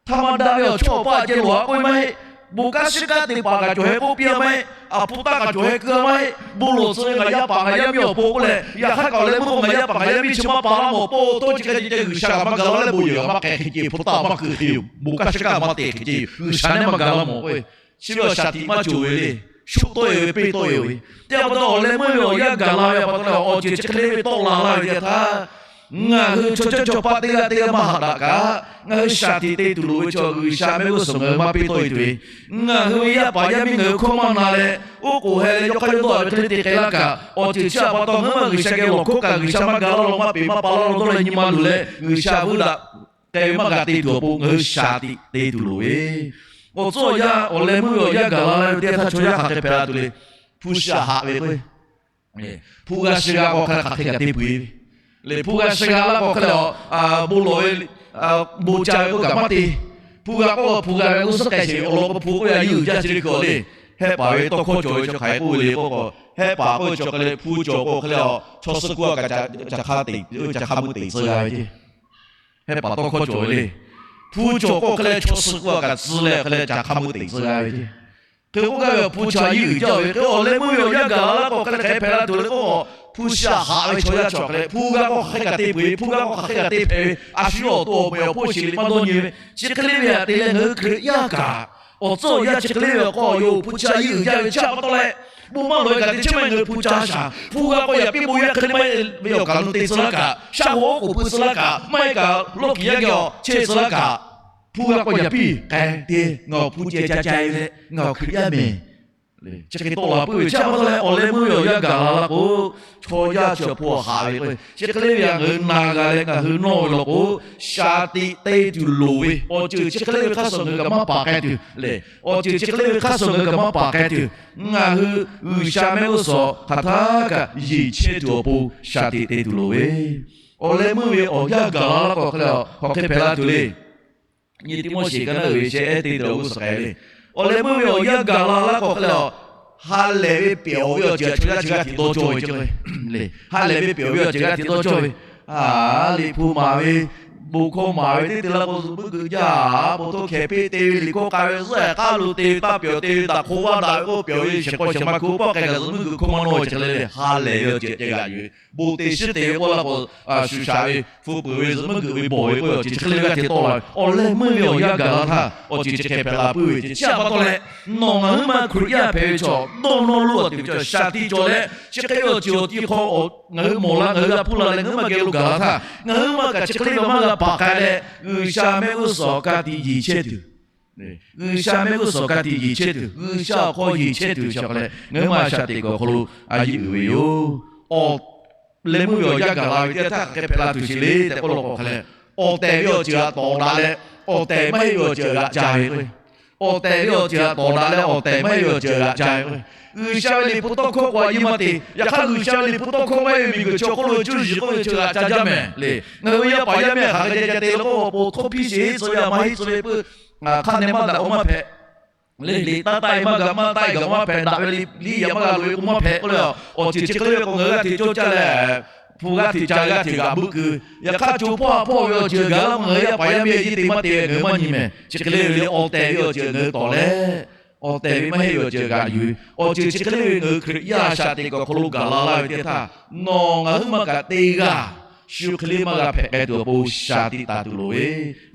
htaˇ maˇ daꞈ ve awˬ chawˇ awˬ paˇ ceh lawˬ a k'oˆ ve maˇ heˆ. Bon kanˉ shiˉ kanˉ te paˍ kaꞈ cawˬ heh k'oˆ piˇ a maˇ heˆ. A hpu taˇ kaꞈ cawˬ heh keu a maˇ heˆ. Bon lawˬ tcuh ve ngaˬ yaˇ paˍ ngaˬ yaˇ miˇ awˬ pon k'oˆ leh, yaꞈ hk'aˇ kaꞈ awˬ leh meuˇ k'o ngaˬ yaˇ paˍ ngaˬ yaˇ miˇ chi maˇ pa laˇ mawˬ, pa taw chi hk'e ceh G'uiˬsha kaꞈ maˇ ga laˇ leh bon yehˬ maˇ k'ai hk'e ceh, hpu taˇ maˇ keu hk'e yoˬ, bon kanˉ shiˉ kanˉ maˇ te hk'e ceh yoˬ, G'uiˬsha neˇ maˇ ga laˇ mawˬ k'oˆ ve. Chi ve awˬ shaˍ tiꞈ maˇ cawˬ ve le. Shu tawˆ e ve, peˇ tawˆ e ve. Teˇ pa taw awˬ leh meuˇ ve awˬ yanˇ gaˬ la ve pa taw leh, awˬ ceuˬ chi hk'e le ve tawˆ la laˇ ve teˇ yanˇ htaˇ, ngaˬ hui chaw chawˇ chaw paˇ teˇ g'aˇ teˇ g'aˇ maˇ haꞈ daꞈ kaꞈ, ngaˬ hui shaˍ tiꞈ te tuˬ loˍ ve chaw G'uiˬsha mehˆ g'uˇ suhˍ ngaˬ hui maˇ peˇ tawˆ e tuˬ ve, ngaˬ hui ve yaˇ paˍ yaˇ miˇ ngaˬ hui hkawˇ maˇ na leh, oˉ k'oˍ heh leh yawˇ hk'aˇ yawˇ dawˇ ve hk'e le te k'ai laˇ kaꞈ, awˬ ceuˬ chi htaꞈ pa taw ngaˬ hui maˇ G'uiˬsha geh lawˬ hkawˇ kaꞈ G'uiˬsha maˇ ga laˇ law, maˇ peꞈ maˇ pa laˇ law dawˇ leh nyi ma luˬ leh G'uiˬsha vuiˇ daꞈ k'ai ve maˇ g'a te tuˬ awˬ pon ngaˬ hui shaˍ tiꞈ te tuˬ loˍ ve. Awˬ tcuhˉ awˬ yanˇ awˬ leh meuˇ ve awˬ yanˇ gaˬ la laˇ ve teˇ yanˇ htaˇ chaw yaˇ hk'aˬ hk'e hpehꞈ la tuˬ le. Hpu shaꞈ haꞈ ve k'o, hpu g'a shi g'a k'o hk'aˬ hk'e kaꞈ te peuˬ ve le. Hpu g'a shi g'a laˇ k'o hk'e leh, bon lawˬ ve, bon ca ve k'oˆ kaꞈ maˇ te. Hpu g'a k'oˆ hpu g'a ve k'o suhˉ k'ai sheˍ ve awˬ lawn k'o hpu k'oˆ yaꞈ nyi jaˇ chi le k'o le. Hehˆ paˍ ve tawˇ hkawˇ cawˬ ve chi hk'aˬ hk'e k'oˆ ve le k'o, hehˆ paˍ k'oˆ ve chi hk'e le hpu cawˬ k'o hk'e leh a, chaw suh kuˇ a kaꞈ ca hk'a meuˇ teꞈ tcuh g'a ve ce. Hehˆ paˍ tawˇ hkawˇ cawˬ ve le. Hpu cawˬ k'o hk'e leh chaw suh kuˇ a kaꞈ tcuh leh hk'e leh ca hk'a meuˇ teꞈ tcuh g'a ve ce. Hk'e k'oˆ gaˇ ve awˬ hpu chi a yiˇ uiˍ jaˇ ve k'o, awˬ leh meuˇ ve awˬ yanˇ gaˬ la laˇ k'o hk'e leh hk'aˬ hk'e hpehꞈ la tuˬ le k'o, hpu shaꞈ haꞈ ve chaw yaˇ chi awˬ hk'e leh hpu g'a k'o hk'aˬ hk'e kaꞈ te peuˬ ve, hpu g'a k'o hk'aˬ hk'e kaꞈ te hpehꞈ ve, a shu yawˇ awˬ to awˬ meh awˬ hpawˇ shiˍ liꞈ maˇ dawˇ nyi ve, chi hk'e le ve htaꞈ te leh ngaˬ hui Hkriꞈ yaˇ kaꞈ awˬ tcuhˉ awˬ yanˇ chi hk'e le ve awˬ hk'aw lo hpu chi a yiˇ uiˍ jaˇ ve chi pa taw leh, bon maˇ lawˬ ve kaꞈ teˇ chehˇ maˇ heˆ ngaˬ hui hpu ca shaˍ. Hpu g'a k'o yaꞈ piˇ bon yaˇ hk'e le maˇ heˆ ve awˬ kaꞈ lo te tcuh laˇ kaꞈ, shaˉ hoꞈ k'oˍ pui tcuh laˇ kaꞈ, maˇ heˆ kaꞈ lawˇ kiˬ yaˇ geh awˬ chehˇ tcuh laˇ kaꞈ, hpu g'a k'o yaꞈ piˇ k'ai te, ngaˬ awˬ hpu ceh ca ca ve leh ngaˬ awˬ Hkriꞈ yaˇ mehˍ Chi hk'e tawˆ la puiˉ ve chi pa taw leh, awˬ leh meuˇ ve awˬ yanˇ gaˬ la la k'o, chaw yaˇ chi awˬ hpaw haꞈ ve k'o, chi hk'e le ve htaꞈ ngaˬ hui na g'a leh ngaˬ hui nawˇ ve law k'o, shaˍ tiꞈ te tuˬ loˍ ve awˬ ceuˬ chi hk'e le ve hk'aˇ suh ngaˬ hui kaꞈ maˇ paˍ k'ai tuˬ le. Awˬ ceuˬ chi hk'e le ve hk'aˇ suh ngaˬ hui kaꞈ maˇ paˍ k'ai tuˬ, ngaˬ hui G'uiˬsha mehˆ g'uˇ suhˍ hk'aˬ htaˇ kaꞈ yeˬ chehˇ tuˬ awˬ pon shaˍ tiꞈ te tuˬ loˍ ve. Awˬ leh meuˇ ve awˬ yanˇ gaˬ la la k'o hk'e le, hk'aˬ hk'e hpehꞈ la tuˬ le. Nyi Tiˆmoˉseˍ ka naˉ uiˍ ve shehˆ ehˉ teˇ te awˬ g'uˇ suhˍ k'ai le. Awˬ leh meuˇ ve awˬ yanˇ gaˬ la la k'o hk'e le, ha lehˬ ve pehˬ ve awˬ ceuˬ chaw yaˇ chi g'aˇ hteꞈ dawˇ cawˇ ve ceh le. Ha lehˬ ve pehˬ ve awˬ ceuˬ g'aˇ hteꞈ dawˇ cawˇ ve, liꞈ hpu maˍ ve, bon hkawˇ maˍ ve teˇ te la k'o, zuhꞈ muiˉ geuꞈ jaˇ, bon htoˇ hkehˍ peˆ te ve, liꞈ hkawˇ k'ai ve, zuhˆ k'aˉ lo te ve, taˇ pyawˬ te ve, daꞈ hk'o vaˇ daꞈ ve k'oˆ pyawˬ ve, shehˍ hk'aw shehˍ ma hkui oˇ paˆ k'ai kaꞈ zuhꞈ muiˉ geuꞈ hkawˇ maˇ nawˇ ve chi hk'e le le, ha lehˬ ve awˬ ceuˬ ceh g'aꞈ yuˬ ve, bon te shiˉ te ve k'oˆ la k'o, shuˍ shaꞈ ve, hpu peuˬ ve, zuhꞈ muiˉ geuꞈ ve, bawˬ ve k'oˆ ve awˬ ceuˬ chi hk'e le ve g'aˇ hteꞈ tawˆ la ve. Awˬ leh meuˇ ve awˬ yanˇ gaˬ la htaˇ awˬ ceuˬ chi hk'e hpehꞈ la puiˉ ve ceh. Chi htaꞈ pa taw leh, nawˬ ngaˬ huiˉ ma Hkriꞈ yaˇ hpehꞈ ve chaw dawˇ nawˇ loˇ a tuˬ ve chaw shaˍ tiꞈ cawˬ leh, chi hk'e ve awˬ ceuˬ awˬ ti hk'aw ngaˬ hui mawˬ la, ngaˬ hui g'a hpuˇ la leh ngaˬ huiˉ ma geh lo gaˬ la htaˇ, ngaˬ huiˉ ma kaꞈ chi hk'e le ve maˇ g'a paˍ k'ai leh, G'uiˬsha mehˆ g'uˇ suhˍ ka tiꞈ yeˬ chehˇ tuˬ, G'uiˬsha mehˆ g'uˇ suhˍ ka tiꞈ yeˬ chehˇ tuˬ, G'uiˬsha awˬ hk'aw yeˬ chehˇ tuˬ ve chi hk'e leh ngaˬ huiˉ ma shaꞈ teꞈ kuiˬ awˬ hk'aw lo a yeˇ uiˍ ve yoˬ. Awˬ leh meuˇ ve awˬ yanˇ gaˬ la ve teˇ htaˇ hk'aˬ hk'e hpehꞈ la tuˬ sheˍ le tehꞈ k'oˆ law k'o hk'a leh, awˬ tehˬ ve awˬ ceuˬ htaꞈ tawˍ daꞈ leh awˬ tehˬ maˇ heˆ ve awˬ ceuˬ htaꞈ g'aꞈ ca ve k'o, awˬ tehˬ ve awˬ ceuˬ htaꞈ tawˍ daꞈ leh awˬ tehˬ maˇ heˆ ve awˬ ceuˬ htaꞈ g'aꞈ ca ve k'o, G'uiˬsha ve liꞈ hpu tawˇ hkawˇ k'o a yeˇ maˇ te. Yaꞈ hk'aˇ G'uiˬsha ve liꞈ hpu tawˇ hkawˇ maˇ heˆ ve miˬguiˬ chi awˬ hk'oˆ lo cuˇ yiˍ k'oˆ ve chi g'aꞈ ca jaˇ mehˍ le. Ngaˬ hui ve yaˇ paˍ yaˇ miˇ hk'aˬ hk'e ca ca te la k'o, awˬ pon htawˇ hpiˇ sheˍ tcuh ve a ma heˆ tcuh ve peuˬ. Hk'aˇ neh maˇ daꞈ k'o maˇ hpehꞈ le. Liꞈ taˇ taˆ e maˇ g'a, maˇ taˆ e gaˬ maˇ hpehꞈ, daꞈ ve liꞈ yaꞈ maˇ g'a loꞈ e k'o maˇ hpehꞈ k'oˆ le. Awˬ ceuˬ chi hk'e le ve k'o ngaˬ hui g'aˇ hteꞈ cawˇ caˇ leh, hpu g'aˇ hteꞈ ca g'aˇ hteꞈ g'aꞈ buˆ keu. Yaꞈ hk'aˇ co hpawˇ a hpawˇ ve awˬ ceuˬ gaˬ la k'o ngaˬ hui yaˇ paˍ yaˇ miˇ a yeˇ te maˇ te ve ngaˬ hui maˇ nyi mehˍ. Chi hk'e le ve le awˬ tehˬ ve awˬ ceuˬ ngaˬ hui tawˍ leh, awˬ tehˬ ve maˇ heˆ ve awˬ ceuˬ g'aꞈ yuˬ ve awˬ ceuˬ chi hk'e le ve ngaˬ hui Hkriꞈ yaˇ shaꞈ teꞈ kuiˬ awˬ hk'aw lo gaˬ la laˇ ve teˇ htaˇ, nawˬ ngaˬ huiˉ ma kaꞈ teˇ g'aˇ shu hk'e le maˇ g'a hpehꞈ k'ai tuˬ awˬ pon shaˍ tiꞈ taˍ tuˬ loˍ ve,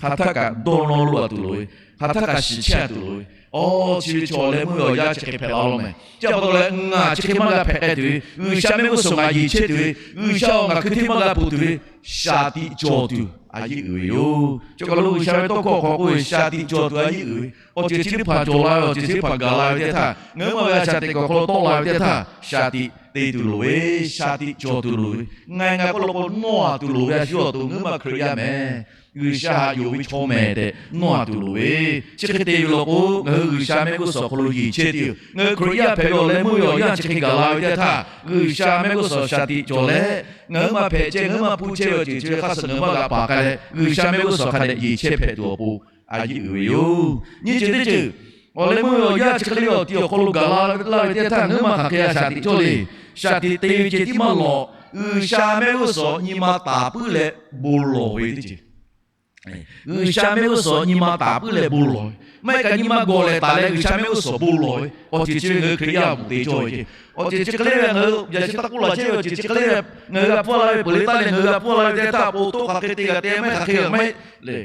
hk'aˬ htaˇ kaꞈ dawˇ nawˇ loˇ a tuˬ loˍ ve, hk'aˬ htaˇ kaꞈ shiˍ chehˇ a tuˬ loˍ ve, awˬ chi ve chaw awˬ leh meuˇ ve awˬ yanˇ chi hk'e hpehꞈ la law mehˍ. Chi pa taw leh ngaˬ chi hk'e maˇ g'a hpehꞈ k'ai tuˬ ve, G'uiˬsha mehˆ g'uˇ suhˍ ngaˬ yeˬ chehˇ tuˬ ve, G'uiˬsha awˬ ngaˬ hkui hteˇ maˇ g'a ponˬ tuˬ ve, shaˍ tiꞈ cawˬ tuˬ a yeˇ uiˍ ve yoˬ. Chi kaˬ lo G'uiˬsha ve tawˇ hkawˇ hk'aw k'oˆ ve shaˍ tiꞈ cawˬ tuˬ a yeˇ uiˍ ve, awˬ ceuˬ chi teˇ hpaˍ cawˬ la ve awˬ ceuˬ chi teˇ hpaˍ gaˬ la ve teˇ htaˇ ngaˬ huiˉ ma ve shaˍ teꞈ kuiˬ awˬ hk'aw lo tawˆ la ve teˇ htaˇ shaˍ tiꞈ te tuˬ loˍ ve, shaˍ tiꞈ cawˬ tuˬ loˍ ve, ngaˬ hui ngaˬ k'oˆ law k'o nawˇ a tuˬ loˍ ve a shu awˬ to ngaˬ huiˉ ma Hkriꞈ yaˇ mehˍ. G'uiˬsha haꞈ yonˍ ve chaw mehˍ tehꞈ nawˇ a tuˬ loˍ ve, chi hk'e te ve law k'o ngaˬ hui G'uiˬsha mehˆ g'uˇ suhˍ awˬ hk'aw lo yeˬ chehˇ tuˬ, ngaˬ hui Hkriꞈ yaˇ hpehꞈ ve awˬ leh meuˇ ve awˬ yanˇ chi hk'e gaˬ la ve teˇ htaˇ G'uiˬsha mehˆ g'uˇ suhˍ shaˍ tiꞈ cawˬ leh, ngaˬ huiˉ ma hpehꞈ chehˇ ngaˬ huiˉ ma hpuˇ chehˇ ve awˬ ceuˬ chi ve hk'aˇ suh ngaˬ hui maˇ g'a paˍ k'ai leh G'uiˬsha mehˆ g'uˇ suhˍ hk'a dehꞈ yeˬ chehˇ hpehꞈ tuˬ awˬ pon a yeˇ uiˍ ve yoˬ. Nyiˇ ceuˬ teˇ ceuˬ, awˬ leh meuˇ ve awˬ yanˇ chi hk'e le awˬ ti awˬ hk'aw lo gaˬ la laˇ ve teˇ htaˇ ngaˬ huiˉ ma hk'aˬ hk'e shaˍ tiꞈ cawˇ le. Shaˍ tiꞈ te ve ceh tiˉ maˇ lawˬ, G'uiˬsha mehˆ g'uˇ suhˍ nyi ma taˍ puiˉ leh bon lawˬ ve teˇ ceuˬ. G'uiˬsha mehˆ g'uˇ suhˍ nyi ma taˍ puiˉ leh bon lawˬ ve, maˇ heˆ kaꞈ nyi ma gawˬ lehˬ taˍ leh G'uiˬsha mehˆ g'uˇ suhˍ bon lawˬ ve awˬ ceuˬ chi ve ngaˬ hui Hkriꞈ yaˇ awˬ moˍ te cawˇ ve ceh. Awˬ ceuˬ chi hk'e le ve ngaˬ hui yaꞈ chi taˇ k'oˆ la chehˇ ve awˬ ceuˬ chi hk'e le ve, ngaˬ hui g'a hpuˇ la ve peuˬ le taˇ leh ngaˬ hui g'a hpuˇ la ve teˇ htaˇ po toˆ hk'aˬ hk'e te g'a te maˇ heˆ hk'aˬ hk'e g'a maˇ heˆ le.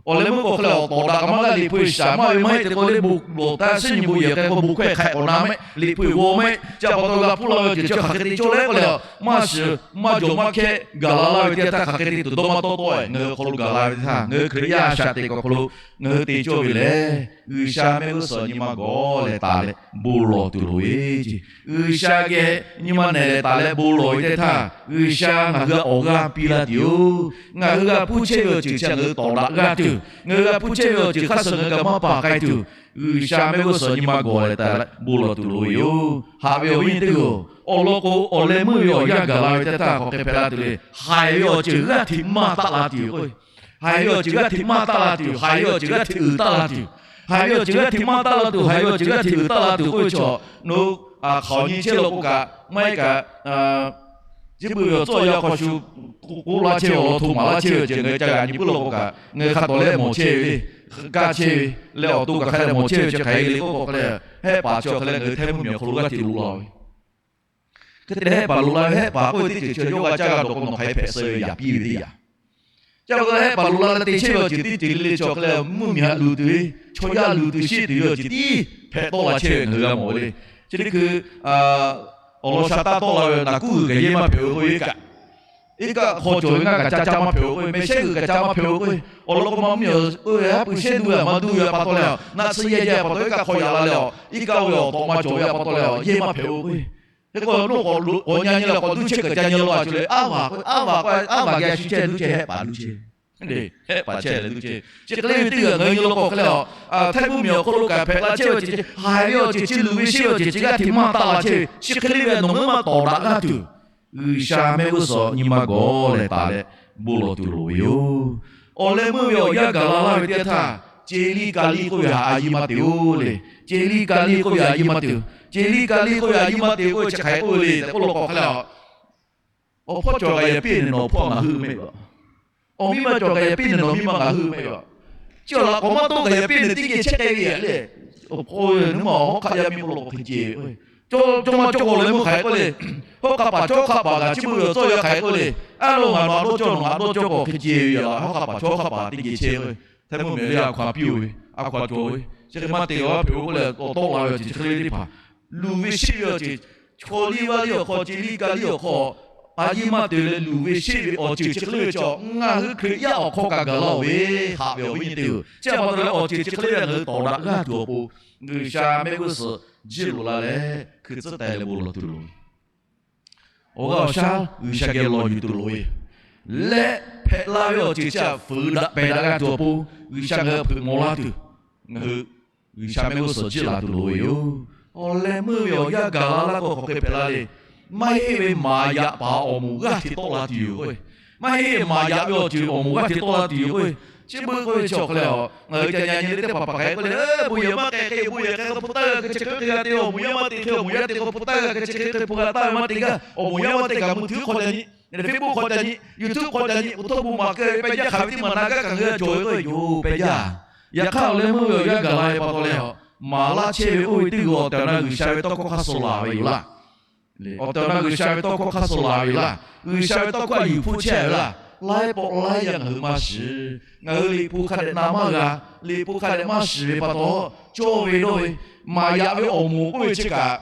Awˬ leh meuˇ k'o hk'e leh awˬ tawˍ daꞈ kaꞈ maˇ g'a, liꞈ hpu shaˍ maˇ ve maˇ heˆ te k'o le bon lawˬ taˇ suhˉ nyi bon yehˬ k'ai k'o bon hkawehˇ hk'aiꞈ k'awꞈ na maˇ heˆ, liꞈ hpu eˬ g'aw maˇ heˆ. Chi pa taw g'a hpuˇ la ve awˬ ceuˬ chi hk'aˬ hk'e te cawˇ le k'oˆ leh, maˇ shiˍ maˇ jawˬ maˇ hkehˇ gaˬ la laˇ ve teˇ htaˇ hk'aˬ hk'e te tuˬ dawˇ maˇ tawˆ tawˆ ngaˬ hui awˬ hk'aw lo gaˬ la ve teˇ htaˇ ngaˬ hui Hkriꞈ yaˇ shaꞈ teꞈ kuiˬ awˬ hk'aw lo ngaˬ hui te cawˇ ve lehˬ, G'uiˬsha mehˆ g'uˇ suhˍ nyi ma gawˬ leh taˍ leh bon lawˬ tuˬ loˍ ve ceh. G'uiˬsha geh nyi ma nehˬ leh taˍ leh bon lawˬ ve teˇ htaˇ, G'uiˬsha ngaˬ hui awˬ g'aˇ piˇ laˇ tuˬ yoˬ. Ngaˬ hui g'a hpuˇ chehˇ ve awˬ ceuˬ chi ngaˬ hui tawˍ daꞈ g'aˇ tuˬ, ngaˬ hui g'a hpuˇ chehˇ ve awˬ ceuˬ hk'aˇ suh ngaˬ hui kaꞈ maˇ paˍ k'ai tuˬ, G'uiˬsha mehˆ g'uˇ suhˍ nyi ma gawˬ leh taˍ leh bon lawˬ tuˬ loˍ ve yoˬ. Haꞈ ve awˬ viˉ nyi teˇ hpaˍ-oˬ, awˬ lawn k'o awˬ leh meuˇ ve awˬ yanˇ gaˬ la ve teˇ htaˇ hk'aˬ hk'e hpehꞈ la tuˬ le. Haiˬ ve awˬ ceuˬ g'aˇ hteꞈ maˇ taˆ la tuˬ yoˬ k'o, haiˬ ve awˬ ceuˬ g'aˇ hteꞈ maˇ taˆ la tuˬ, haiˬ ve awˬ ceuˬ g'aˇ hteꞈ uiˍ taˆ la tuˬ, haiˬ ve awˬ ceuˬ g'aˇ hteꞈ maˇ taˆ la tuˬ, haiˬ ve awˬ ceuˬ g'aˇ hteꞈ uiˍ taˆ la tuˬ k'oˆ ve chaw, nawˬ hk'aˬ nyi chehˇ law k'o kaꞈ maˇ heˆ kaꞈ, chi beuꞈ ve awˬ tcuhˇ yaˇ hk'aw shu k'oˆ laˇ chehˇ ve awˬ lawn hto maˍ laˇ chehˇ ve awˬ ceuˬ ngaˬ hui ca g'a nyi puiˉ law k'o kaꞈ, ngaˬ hui hk'a tawˍ leh mawˬ chehˇ ve le. Hk'a chehˇ ve leh awˬ to kaꞈ hk'a dehꞈ mawˬ chehˇ ve chi hk'aˬ hk'e le k'oˆ k'o hk'e le, hehˆ paˍ chi awˬ hk'e leh ngaˬ hui htehˇ mvuhˇ miˬ awˬ hk'aw lo g'aˇ hteꞈ loꞈ la ve. Hk'e te leh hehˆ paˍ loꞈ la ve, hehˆ paˍ k'oˆ ve teˇ ceuˬ chi yawˇ g'a caˇ g'a dawˬ k'o nawˬ hk'aˬ hk'e hpehꞈ suh ve yaꞈ piˇ ve teˇ yanˇ. Ca k'o hehˆ paˍ loꞈ la leh te chehˇ ve awˬ ceuˬ teˇ ceuˬ le le chi awˬ hk'e leh mvuhˇ miˬ haꞈ luˬ tuˬ ve, chaw yaˇ luˬ tuˬ sheˆ tuˬ ve awˬ ceuˬ tiˉ hpehꞈ tawˆ la chehˇ ve ngaˬ hui g'a mawˬ ve le. Chi teˇ hkui awˬ lawn sha taˇ tawˆ la ve naˬ kuˉ g'uiˬ kaꞈ yehˇ maˇ hpehꞈ ve k'oˆ ve kaꞈ, iˉ kaˆ hk'aw cawˬ ve ngaˇ kaꞈ ca ca maˇ hpehꞈ-oˬ k'oˆ ve, mehˬ shehˉ g'uiˬ kaꞈ ca maˇ hpehꞈ-oˬ k'oˆ ve, awˬ lawn k'o maˇ mvuhˇ miˬ-oˬ, oˇ ve haˉ pui shehˉ duˇ ve aꞈ maˇ duˇ ve pa taw leh, naˆ tsuhˇ yehˇ jehˇ pa taw iˉ kaˆ hk'aw yaꞈ la leh, iˉ kaˆ oˇ ve awˬ tawꞈ ma cawˬ ve pa taw leh, yehˇ maˇ hpehꞈ-oˬ k'oˆ ve. Hk'e k'o, nawˬ k'awꞈ nyi nyi leh k'awꞈ duˇ chehˇ kaꞈ ca nyi la a ceh leh, aˉ vaˬ k'o, aˉ vaˬ k'o, aˉ vaˬ geh a shu chehˇ duˇ chehˇ hehˆ paˍ duˇ chehˇ. Hehˆ paˍ chehˇ leh duˇ chehˇ. Chi hk'e le ve teˇ g'aˇ ngaˬ hui nyi law k'o hk'e leh, Htaiˇ mvuhˇ miˬ awˬ hk'aw lo kaꞈ hpehꞈ la chehˇ ve awˬ ceuˬ, haiˬ ve awˬ ceuˬ chi, luˬ ve sheˆ ve awˬ ceuˬ chi g'aˇ hteꞈ maˇ taˆ la chehˇ ve, chi hk'e le ve nawˬ ngaˬ hui maˇ tawˍ daꞈ g'aˇ tuˬ, G'uiˬsha mehˆ g'uˇ suhˍ nyi ma gawˬ leh taˍ leh bon lawˬ tuˬ loˍ ve yoˬ. Awˬ leh meuˇ ve awˬ yanˇ gaˬ la laˇ ve teˇ htaˇ, ceˬ liˇ ka liˇ k'oˆ ve htaꞈ a yiˇ maˇ te-oˬ le. Ceˬ liˇ ka liˇ k'oˆ ve a yiˇ maˇ te. Ceˬ liˇ ka liˇ k'oˆ ve a yiˇ maˇ te k'oˆ ve chi hk'aˬ hk'e k'oˆ ve le tehꞈ k'oˆ law k'o hk'e leh, awˬ hpawˇ cawˬ kaꞈ yehˬ piˇ nehˬ nawˬ hpawˇ ngaˬ hui mehˆ ve, awˬ miˇ ma cawˬ kaꞈ yehˬ piˇ nehˬ nawˬ miˇ ma ngaˬ hui mehˆ ve. Chi awˬ laꞈ k'awꞈ maˇ tawˆ kaꞈ yehˬ piˇ nehˬ teˇ geh chehˇ k'ai ve le. Awˬ hpawˇ-oˬ, nawˬ hui ma awˬ hawˉ hk'aˆ yaˇ miˇ k'oˆ law k'o hk'e ceh ve, caw caw ma caw k'awꞈ leh meuˇ hk'aˬ hk'e k'oˆ le. Hawˉ hk'aˆ paˍ chaw hawˉ hk'aˆ paˍ kaꞈ chi beuꞈ ve awˬ tcuhˇ yaˇ hk'aˬ hk'e k'oˆ le. Aˉ lo ngaˬ nawˬ a dawˇ cawˇ nawˬ ngaˬ dawˇ cawˇ k'awꞈ hk'e ceh ve yoˬ laˬ. Hawˉ hk'aˆ paˍ chaw hawˉ hk'aˆ paˍ teˇ geh chehˇ ve, Htaiˇ mvuhˇ miˬ le a hkaw a piˇ-oˬ ve, a hkaw a cawˬ ve, chi hk'e maˇ te g'a hpehꞈ-oˬ k'oˆ leh awˬ tawˆ la ve awˬ ceuˬ chi hk'e le teˇ hpaˍ, luˬ ve sheˆ ve awˬ ceuˬ, chaw liˇ vaˇ liˇ awˬ hk'aw, ceˬ liˇ ka liˇ awˬ hk'aw, a yiˇ maˇ te leh luˬ ve sheˆ ve awˬ ceuˬ chi hk'e le ve chaw, ngaˬ hui Hkriꞈ yaˇ awˬ hk'aw kaꞈ gaˬ laˇ-oˬ ve, haꞈ ve awˬ viˉ nyi teˇ-oˬ, chi pa taw leh awˬ ceuˬ chi hk'e le ve ngaˬ hui tawˍ daꞈ g'aˇ tuˬ awˬ pon, G'uiˬsha mehˆ g'uˇ suhˍ jiˇ loꞈ la leh hkui tcuhˉ teh leh bon lawˬ tuˬ loˍ ve. Awˬ g'aˇ awˬ shaˉ G'uiˬsha geh lawˬ yuˬ tuˬ loˍ ve, leh hpehꞈ la ve awˬ ceuˬ chi htaꞈ fuiˍ daꞈ pehˬ daꞈ g'a tuˬ awˬ pon, G'uiˬsha ngaˬ hui hpeuꞈ maw laˇ tuˬ, ngaˬ hui G'uiˬsha mehˆ g'uˇ suhˍ jiˇ laꞈ tuˬ loˍ ve yoˬ. Awˬ leh meuˇ ve awˬ yanˇ gaˬ la laˇ k'o hk'aˬ hk'e hpehꞈ la le. Maˇ heˆ ve maˍ yaꞈ paˍ awˬ moˍ g'aˇ hteꞈ tawˆ la tuˬ yoˬ k'o, maˇ heˆ maˍ yaꞈ ve awˬ ceuˬ awˬ moˍ g'aˇ hteꞈ tawˆ la tuˬ yoˬ k'o, chi beuꞈ k'oˆ ve chi awˬ hk'e leh, ngaˬ hui ca nyi nyi le teˇ hpaˍ hpaˍ hk'aˬ hk'e k'oˆ le, bon yehˬ maˇ k'ai hk'e, bon yehˬ k'ai k'o hpu taˇ g'a hk'e chi hk'e hk'e g'a te, awˬ moˍ yaˇ maˇ te hk'e awˬ moˍ yaˇ te k'o hpu taˇ g'a hk'e chi hk'e hk'e hpu g'a taˇ ve maˇ te gaˇ, awˬ moˍ yaˇ maˇ te kaꞈ mvuhˇ htuiˉ hk'aw ca nyi, Facebook hk'aw ca nyi, YouTube hk'aw ca nyi, awˬ htawˇ bon maˍ keu pehˇ jaˇ, hk'aˬ ve teˇ maˬ na gaˇ kaꞈ ngaˬ hui a cawˬ ve k'o yoˬ pehˇ jaˇ. Yaꞈ hk'aˇ awˬ leh meuˇ ve awˬ yanˇ gaˬ la ve pa taw leh, maˍ laˇ chehˇ ve oˇ ve teˇ g'aˇ awˬ tehˬ awˬ na G'uiˬsha ve tawˇ hkawˇ hk'aˇ suh laˬ ve yoˬ laˇ. Awˬ tehˬ awˬ na G'uiˬsha ve tawˇ hkawˇ hk'aˇ suh laˬ ve yoˬ laˇ. G'uiˬsha ve tawˇ hkawˇ a yuˬ hpfuhˇ chehˇ ve laˇ. Laiˉ pawˆ laiˉ yanˇ ngaˬ hui maˇ shiˍ. Ngaˬ hui liꞈ hpu hk'a dehꞈ na maˇ g'a, liꞈ hpu hk'a dehꞈ maˇ shiˍ ve pa taw, cawˇ ve dawˇ ve, maˍ yaꞈ ve awˬ moˍ k'oˆ ve chi kaꞈ,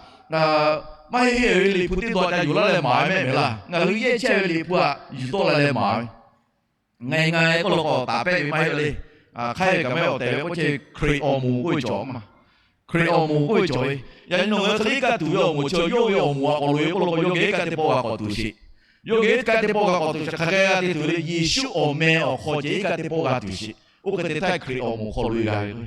maˇ heˆ heˆ ve liꞈ hpu teˇ dawˇ ca yuˬ laˇ leh maˍ ve mehˆ mehˍ laˇ. Ngaˬ hui yehˇ chehˇ ve liꞈ hpu htaꞈ yuˬ tawˆ la leh maˍ ve, ngaˬ ngaˬ k'oˆ law k'o taˍ pehˆ ve maˇ heˆ le. Hk'aiˉ ve kaꞈ maˇ heˆ, awˬ tehˬ ve k'oˆ chehˇ ve Hkriꞈ awˬ moˍ k'oˆ ve cawˬ ma. Hkriꞈ awˬ moˍ k'oˆ ve cawˬ ve, yaꞈ nyi nawˬ ngaˬ hui hk'e le iˉ kaˆ tuˬ ve awˬ moˍ chi yawˇ ve awˬ moˍ htaꞈ k'awꞈ loꞈ e k'oˆ law k'o, yawˇ geh iˉ kaˆ teˇ pawˆ g'a k'awꞈ tuˬ sheˍ. Yawˇ geh iˉ kaˆ teˇ pawˆ g'a k'awꞈ tuˬ sheˍ. Hk'aˬ hk'e g'a te tuˬ le, Yeˍsuˆ awˬ meh awˬ hk'aw ceh iˉ kaˆ teˇ pawˆ g'a tuˬ sheˍ. Oˇ hk'e te htaˇ Hkriꞈ awˬ moˍ hk'aw loꞈ e g'a ve,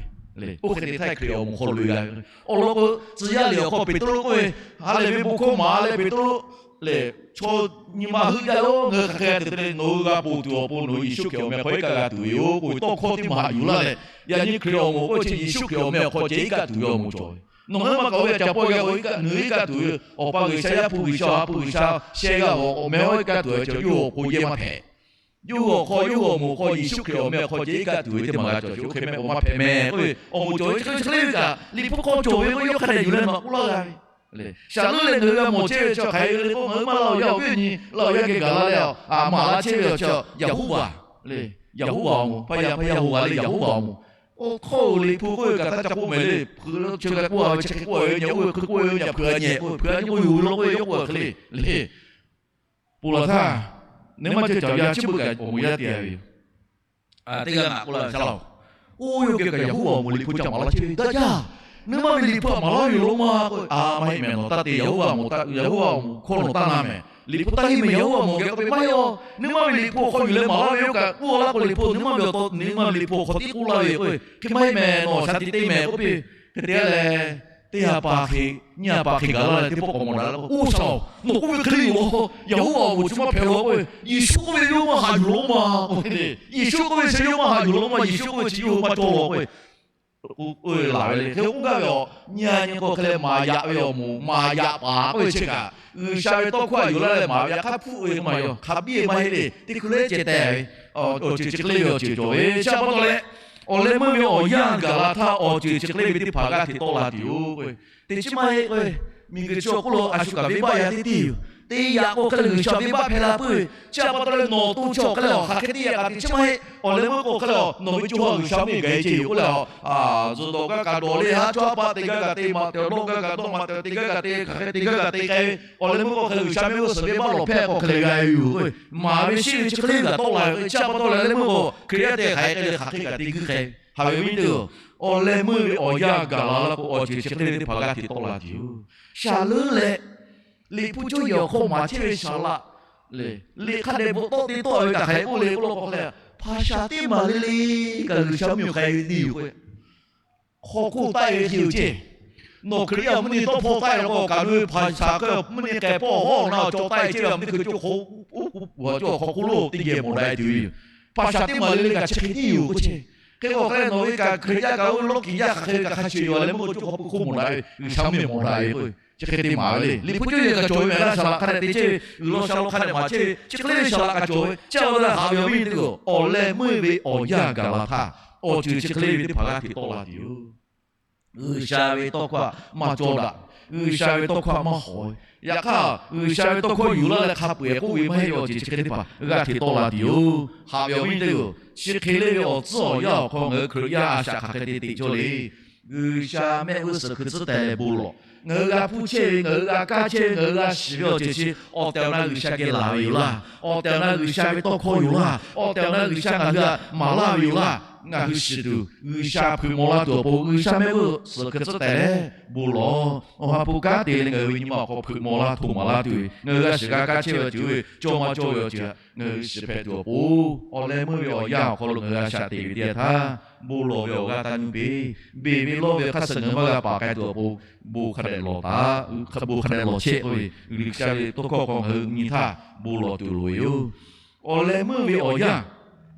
oˇ hk'e te htaˇ Hkriꞈ awˬ moˍ hk'aw loꞈ e g'a ve. Awˬ lawn k'o, tcuh yaˇ liꞈ awˬ hk'aw Peˍtruˆ k'oˆ ve, ha lehˬ ve bon hkawˇ maˍ leh Peˍtruˆ lehˬ, chaw nyi ma heuˆ jaˇ yoˬ. Ngaˬ hui hk'aˬ hk'e te te le, nawˬ hui g'a ponˬ tuˬ awˬ pon nawˬ hui Yeˍsuˆ Hkriꞈ awˬ meh hk'aw iˉ kaˆ g'a tuˬ ve yoˬ k'oˆ ve tawˇ hkawˇ teˇ maˬ haꞈ yuˬ laˇ leh, yaꞈ nyi Hkriꞈ awˬ moˍ k'oˆ ve chi Yeˍsuˆ Hkriꞈ awˬ meh awˬ hk'aw ceh iˉ kaˆ tuˬ ve awˬ moˍ cawˬ ve. Nawˬ ngaˬ hui maˇ k'awꞈ ve caꞈ pawˆ g'a k'o, iˉ kaˆ nawˬ hui iˉ kaˆ tuˬ ve, Awˬ pa G'uiˬsha, Yaˇ hpu G'uiˬsha, Awˬ ha hpu G'uiˬsha shehˇ g'aˇ awˬ meh hawˉ iˉ kaˆ tuˬ ve chi yawˇ hui awˬ pon yehˇ maˇ hpehꞈ. Yawˇ hui awˬ hk'aw, yawˇ hui awˬ moˍ hk'aw Yeˍsuˆ Hkriꞈ awˬ meh awˬ hk'aw ceh iˉ kaˆ tuˬ ve teˇ maˬ g'a cawˬ chi, oˇ hk'e meh k'awꞈ maˇ hpehꞈ meh k'oˆ ve awˬ moˍ cawˬ ve chi hk'e chi hk'e le ve kaꞈ, liꞈ hpu hk'aw cawˬ ve k'o yawˇ hk'a dehꞈ yuˬ leh nawˬ k'oˆ laˇ g'a ve. Shaˍ leuˉ leh ngaˬ hui g'a mawˬ chehˇ ve chi hk'aˬ hk'e le k'o, ngaˬ hui maˇ laˇ awˬ yaˇ awˬ viˉ awˬ nyi laˇ awˬ yaˇ geh gaˬ la leh, a maˍ laˇ chehˇ ve awˬ chi Yeˍhoˆvaˍ le, Yeˍhoˆvaˍ awˬ moˍ, hpaˇ yaˇ hpaˇ yaˇ hu g'a leh Yeˍhoˆvaˍ awˬ moˍ. Oˇ hkawˇ oˬ liꞈ hpu k'oˆ ve kaꞈ htaˇ ca k'oˆ mehˍ le, hk'e chi g'a k'oˆ a ve chi hk'e k'oˆ a ve, nyi k'oˆ ve hk'e k'oˆ ve, nyi hpui a nyi k'oˆ ve, hpui a nyi k'oˆ ve, hu lo k'oˆ ve, yawˇ k'oˆ a hk'e le le. Ponˬ laˬ htaˇ, nyi ma ceh caˬ yaˇ chi beuꞈ kaꞈ awˬ moˍ yaˇ te ve yoˬ. Teˇ g'aˇ ngaˬ k'oˆ laˇ ve shaˉ laˇ-oˬ, oˇ yawˇ geh kaꞈ Yeˍhoˆvaˍ awˬ moˍ liꞈ hpu ca maˍ laˇ chehˇ ve daˇ jaˇ. Nyi ma ve liꞈ hpu htaꞈ maˍ laˇ ve yoˬ law ma k'o, a maˇ heˆ mehˍ, nawˬ taˇ te, Yeˍhoˆvaˍ awˬ moˍ, Yeˍhoˆvaˍ awˬ moˍ hkawˇ nawˬ taˇ na mehˍ. Liꞈ hpu taˇ henˇ mehˍ, Yeˍhoˆvaˍ awˬ moˍ geh k'oˆ ve maˇ heˆ aˬ. Nyi ma ve liꞈ hpu awˬ hk'aw yuˬ leh maˍ laˇ ve yawˇ kaꞈ k'oˆ laˇ k'o, liꞈ hpu nyi ma ve awˬ taw nyi ma ve liꞈ hpu awˬ hk'aw tiˉ k'oˆ laˇ ve yoˬ k'oˆ ve, hk'e maˇ heˆ mehˍ, nawˬ shaˍ tiꞈ te mehˍ k'oˆ piˇ. Hk'e te leh, teˇ ha pa hk'e, nyiˇ ha pa hk'e gaˬ laˇ leh teˇ pawˆ k'awꞈ mawˬ daꞈ la k'o, oˇ shaˍ-oˬ, nawˬ k'oˆ ve hk'e le yoˬ law, Yeˍhoˆvaˍ awˬ moˍ chi maˇ hpehꞈ law k'oˆ ve, Yeˍsuˆ k'oˆ ve yawˇ maˇ haꞈ yuˬ law maˇ k'oˆ ve, Yeˍsuˆ k'oˆ ve chi yawˇ maˇ haꞈ yuˬ law maˇ, Yeˍsuˆ k'oˆ ve chi yawˇ hui maˇ cawˇ law k'oˆ ve, oˇ ve laˬ ve le. Hk'e k'oˆ gaˇ ve aˬ, nyi a nyi k'o hk'e leh maˍ yaꞈ ve awˬ moˍ, maˍ yaꞈ paˍ k'oˆ ve chi kaꞈ, G'uiˬsha ve tawˇ hkawˇ htaꞈ yuˬ laˇ leh maˍ ve yaꞈ hk'aˇ hpfuhˆ ve maˇ yaw hk'a biˇ maˇ heˆ le. Teˇ hkui leh ceh teh ve, awˬ ceuˬ chi hk'e le ve awˬ ceuˬ cawˬ ve chi pa taw leh, awˬ leh meuˇ ve awˬ yanˇ gaˬ la htaˇ awˬ ceuˬ chi hk'e le ve teˇ hpaˍ g'aˇ hteꞈ tawˆ la tuˬ yoˬ k'oˆ ve, teˇ chi maˇ heˆ k'oˆ ve, miˬguiˬ chi awˬ hk'oˆ lo a shu kaꞈ venˇbaˆ yaˇ teˇ tiˉ yoˬ. Teˇ yaꞈ k'o hk'e leh G'uiˬsha venˇbaˆ hpehˇ la puiˉ ve. Chi pa taw leh nawˬ to chaw hk'e leh a hk'aˬ hk'e teˇ yaꞈ kaꞈ te chi maˇ heˆ. Awˬ leh meuˇ k'o hk'e leh a nawˬ ve co ha G'uiˬsha mvuhˇ miˬ gaˬ e ceh yoˬ k'oˆ leh a, zuhˬ dawˬ gaˇ kaꞈ dawˬ le, haˉ chawˇ haˉ paˆ te gaˇ kaꞈ te, maꞈ tehˬ awˬ dawˇ gaˇ kaꞈ dawˇ, maꞈ tehˬ awˬ te gaˇ kaꞈ te, hk'aˬ hk'e te gaˇ kaꞈ te k'ai ve. Awˬ leh meuˇ k'o hk'e leh G'uiˬsha mehˆ g'uˇ suhˍ venˇbaˆ lawˬ hpehˇ k'o hk'e leh g'a e yoˬ. Maˍ ve sheˆ ve chi hk'e le g'a tawˆ la ve k'o, chi pa taw leh leh meuˇ k'o Hkriꞈ yaˇ te hk'aˬ hk'e le hk'aˬ hk'e kaꞈ te guiˇ k'ai ve. Haꞈ ve awˬ viˉ nyi teˇ-oˬ, awˬ leh meuˇ ve awˬ yanˇ gaˬ la la k'o awˬ ceuˬ chi hk'e le teˇ hpaˍ g'aˇ hteꞈ tawˆ la tuˬ yoˬ. Shaˍ leuˉ leh Liꞈ hpu cawˇ yehˬ awˬ hk'aw maˍ chehˇ ve saˍ laꞈ le, liꞈ hk'a dehꞈ bvuhꞈ tawˆ te tawˆ ve kaꞈ hk'aˬ hk'e k'oˆ le k'oˆ law k'o hk'e leh, hpaˍ shaˍ teˇ maˬ le le kaꞈ G'uiˬsha mvuhˇ miˬ k'ai ve teˇ yoˬ k'o, hk'aw hkoˇ taˆ e ve hk'e yoˬ ceˇ. Nawˬ Hkriꞈ yaˇ mvuhˇ nyi tawˇ hpawˇ taˆ e la k'o, kaꞈ nu ve hpaˍ shaˍ hk'e mvuhˇ nyi k'ai pawˆ hawˉ na cawˬ taˆ e chehˇ ve a mvuhˇ miˬ hkui cawˇ hk'aw, hk'aw hk'oˆ lo teˇ geh mawˬ daꞈ e tuˬ ve yoˬ. Hpaˍ shaˍ teˇ maˬ le le kaꞈ chi hk'e tiˉ yoˬ k'o ceˇ. Hk'e k'o hk'e leh nawˬ ve kaꞈ Hkriꞈ yaˇ kaꞈ oˇ ve lawˇ kiˬ yaˇ hk'aˬ hk'e ve kaꞈ hk'a shuˍ yoˬ leh meuˇ k'o cawˇ hk'aw pui hk'oˆ mawˬ daꞈ ve G'uiˬsha mvuhˇ miˬ mawˬ daꞈ ve k'o, chi hk'e te maˍ ve le. Liꞈ hpu cawˇ yehˬ kaꞈ cawˬ ve mehˍ laˇ saˍ laꞈ hk'a dehꞈ te chehˇ ve, G'uiˬ law sha law hk'a dehꞈ maˍ chehˇ ve, chi hk'e le ve saˍ laꞈ kaꞈ cawˬ ve. Chi pa taw leh haꞈ ve awˬ viˉ nyi teˇ-oˬ, awˬ leh meuˇ ve awˬ yanˇ gaˬ la htaˇ, awˬ ceuˬ chi hk'e le ve teˇ hpaˍ g'aˇ hteꞈ tawˆ la tuˬ yoˬ. G'uiˬsha ve tawˇ hkawˇ maˇ cawˇ daꞈ. G'uiˬsha ve tawˇ hkawˇ maˇ hawˍ ve. Yaꞈ hk'aˇ G'uiˬsha ve tawˇ hkawˇ yuˬ laˇ leh hk'a peu-eˬ k'oˆ ve maˇ heˆ ve awˬ ceuˬ chi hk'e teˇ hpaˍ g'aˇ hteꞈ tawˆ la tuˬ yoˬ. Haꞈ ve awˬ viˉ nyi teˇ-oˬ, chi hk'e le ve awˬ tcuhˉ awˬ yanˇ awˬ hk'aw ngaˬ hui Hkriꞈ yaˇ a shaꞈ hk'aˬ hk'e te teꞈ cawˇ le. G'uiˬsha mehˆ g'uˇ suhˍ hkui tcuhˉ tehꞈ leh bon lawˬ. Ngaˬ hui g'a hpuˇ chehˇ ve, ngaˬ hui g'a kaˇ chehˇ ve, ngaˬ hui g'a shiˍ ve awˬ ceuˬ chi awˬ tehˬ awˬ na G'uiˬsha geh laˬ ve yoˬ laˇ. Awˬ tehˬ awˬ na G'uiˬsha ve tawˇ hkawˇ yoˬ laˇ. Awˬ tehˬ awˬ na G'uiˬsha ngaˬ hui htaꞈ maˍ laˇ ve yoˬ laˇ. Ngaˬ hui shiˍ tuˬ G'uiˬsha hpeuꞈ maw laˇ tuˬ awˬ pon, G'uiˬsha mehˆ g'uˇ suhˍ hkui tcuhˉ tehꞈ leh bon lawˬ. Awˬ ha hpu kanˉ te leh ngaˬ hui ve nyi ma awˬ hk'aw hpeuꞈ maw laˇ htoꞈ maˍ laˇ tuˬ ve, ngaˬ hui g'a shiˍ g'a kaˇ chehˇ ve awˬ ceuˬ oˇ ve cawˇ maˇ cawˇ ve awˬ ceuˬ htaꞈ ngaˬ hui shiˍ hpehꞈ tuˬ awˬ pon, awˬ leh meuˇ ve awˬ yanˇ awˬ hk'aw lo ngaˬ hui a shaꞈ teꞈ ve teˇ yanˇ htaˇ, bon lawˬ ve awˬ g'aˇ taˇ nuˇ piˇ. Beˬ ve lawˇ ve hk'a suhˍ ngaˬ hui maˇ g'a paˍ k'ai tuˬ awˬ pon, bon hk'a dehꞈ lawˬ taˍ. Bon hk'a dehꞈ lawˬ chehˇ k'oˆ ve G'uiˬsha ve tawˇ hkawˇ hk'aw ngaˬ hui nyi htaˇ bon lawˬ tuˬ loˍ ve yoˬ. Awˬ leh meuˇ ve awˬ yanˇ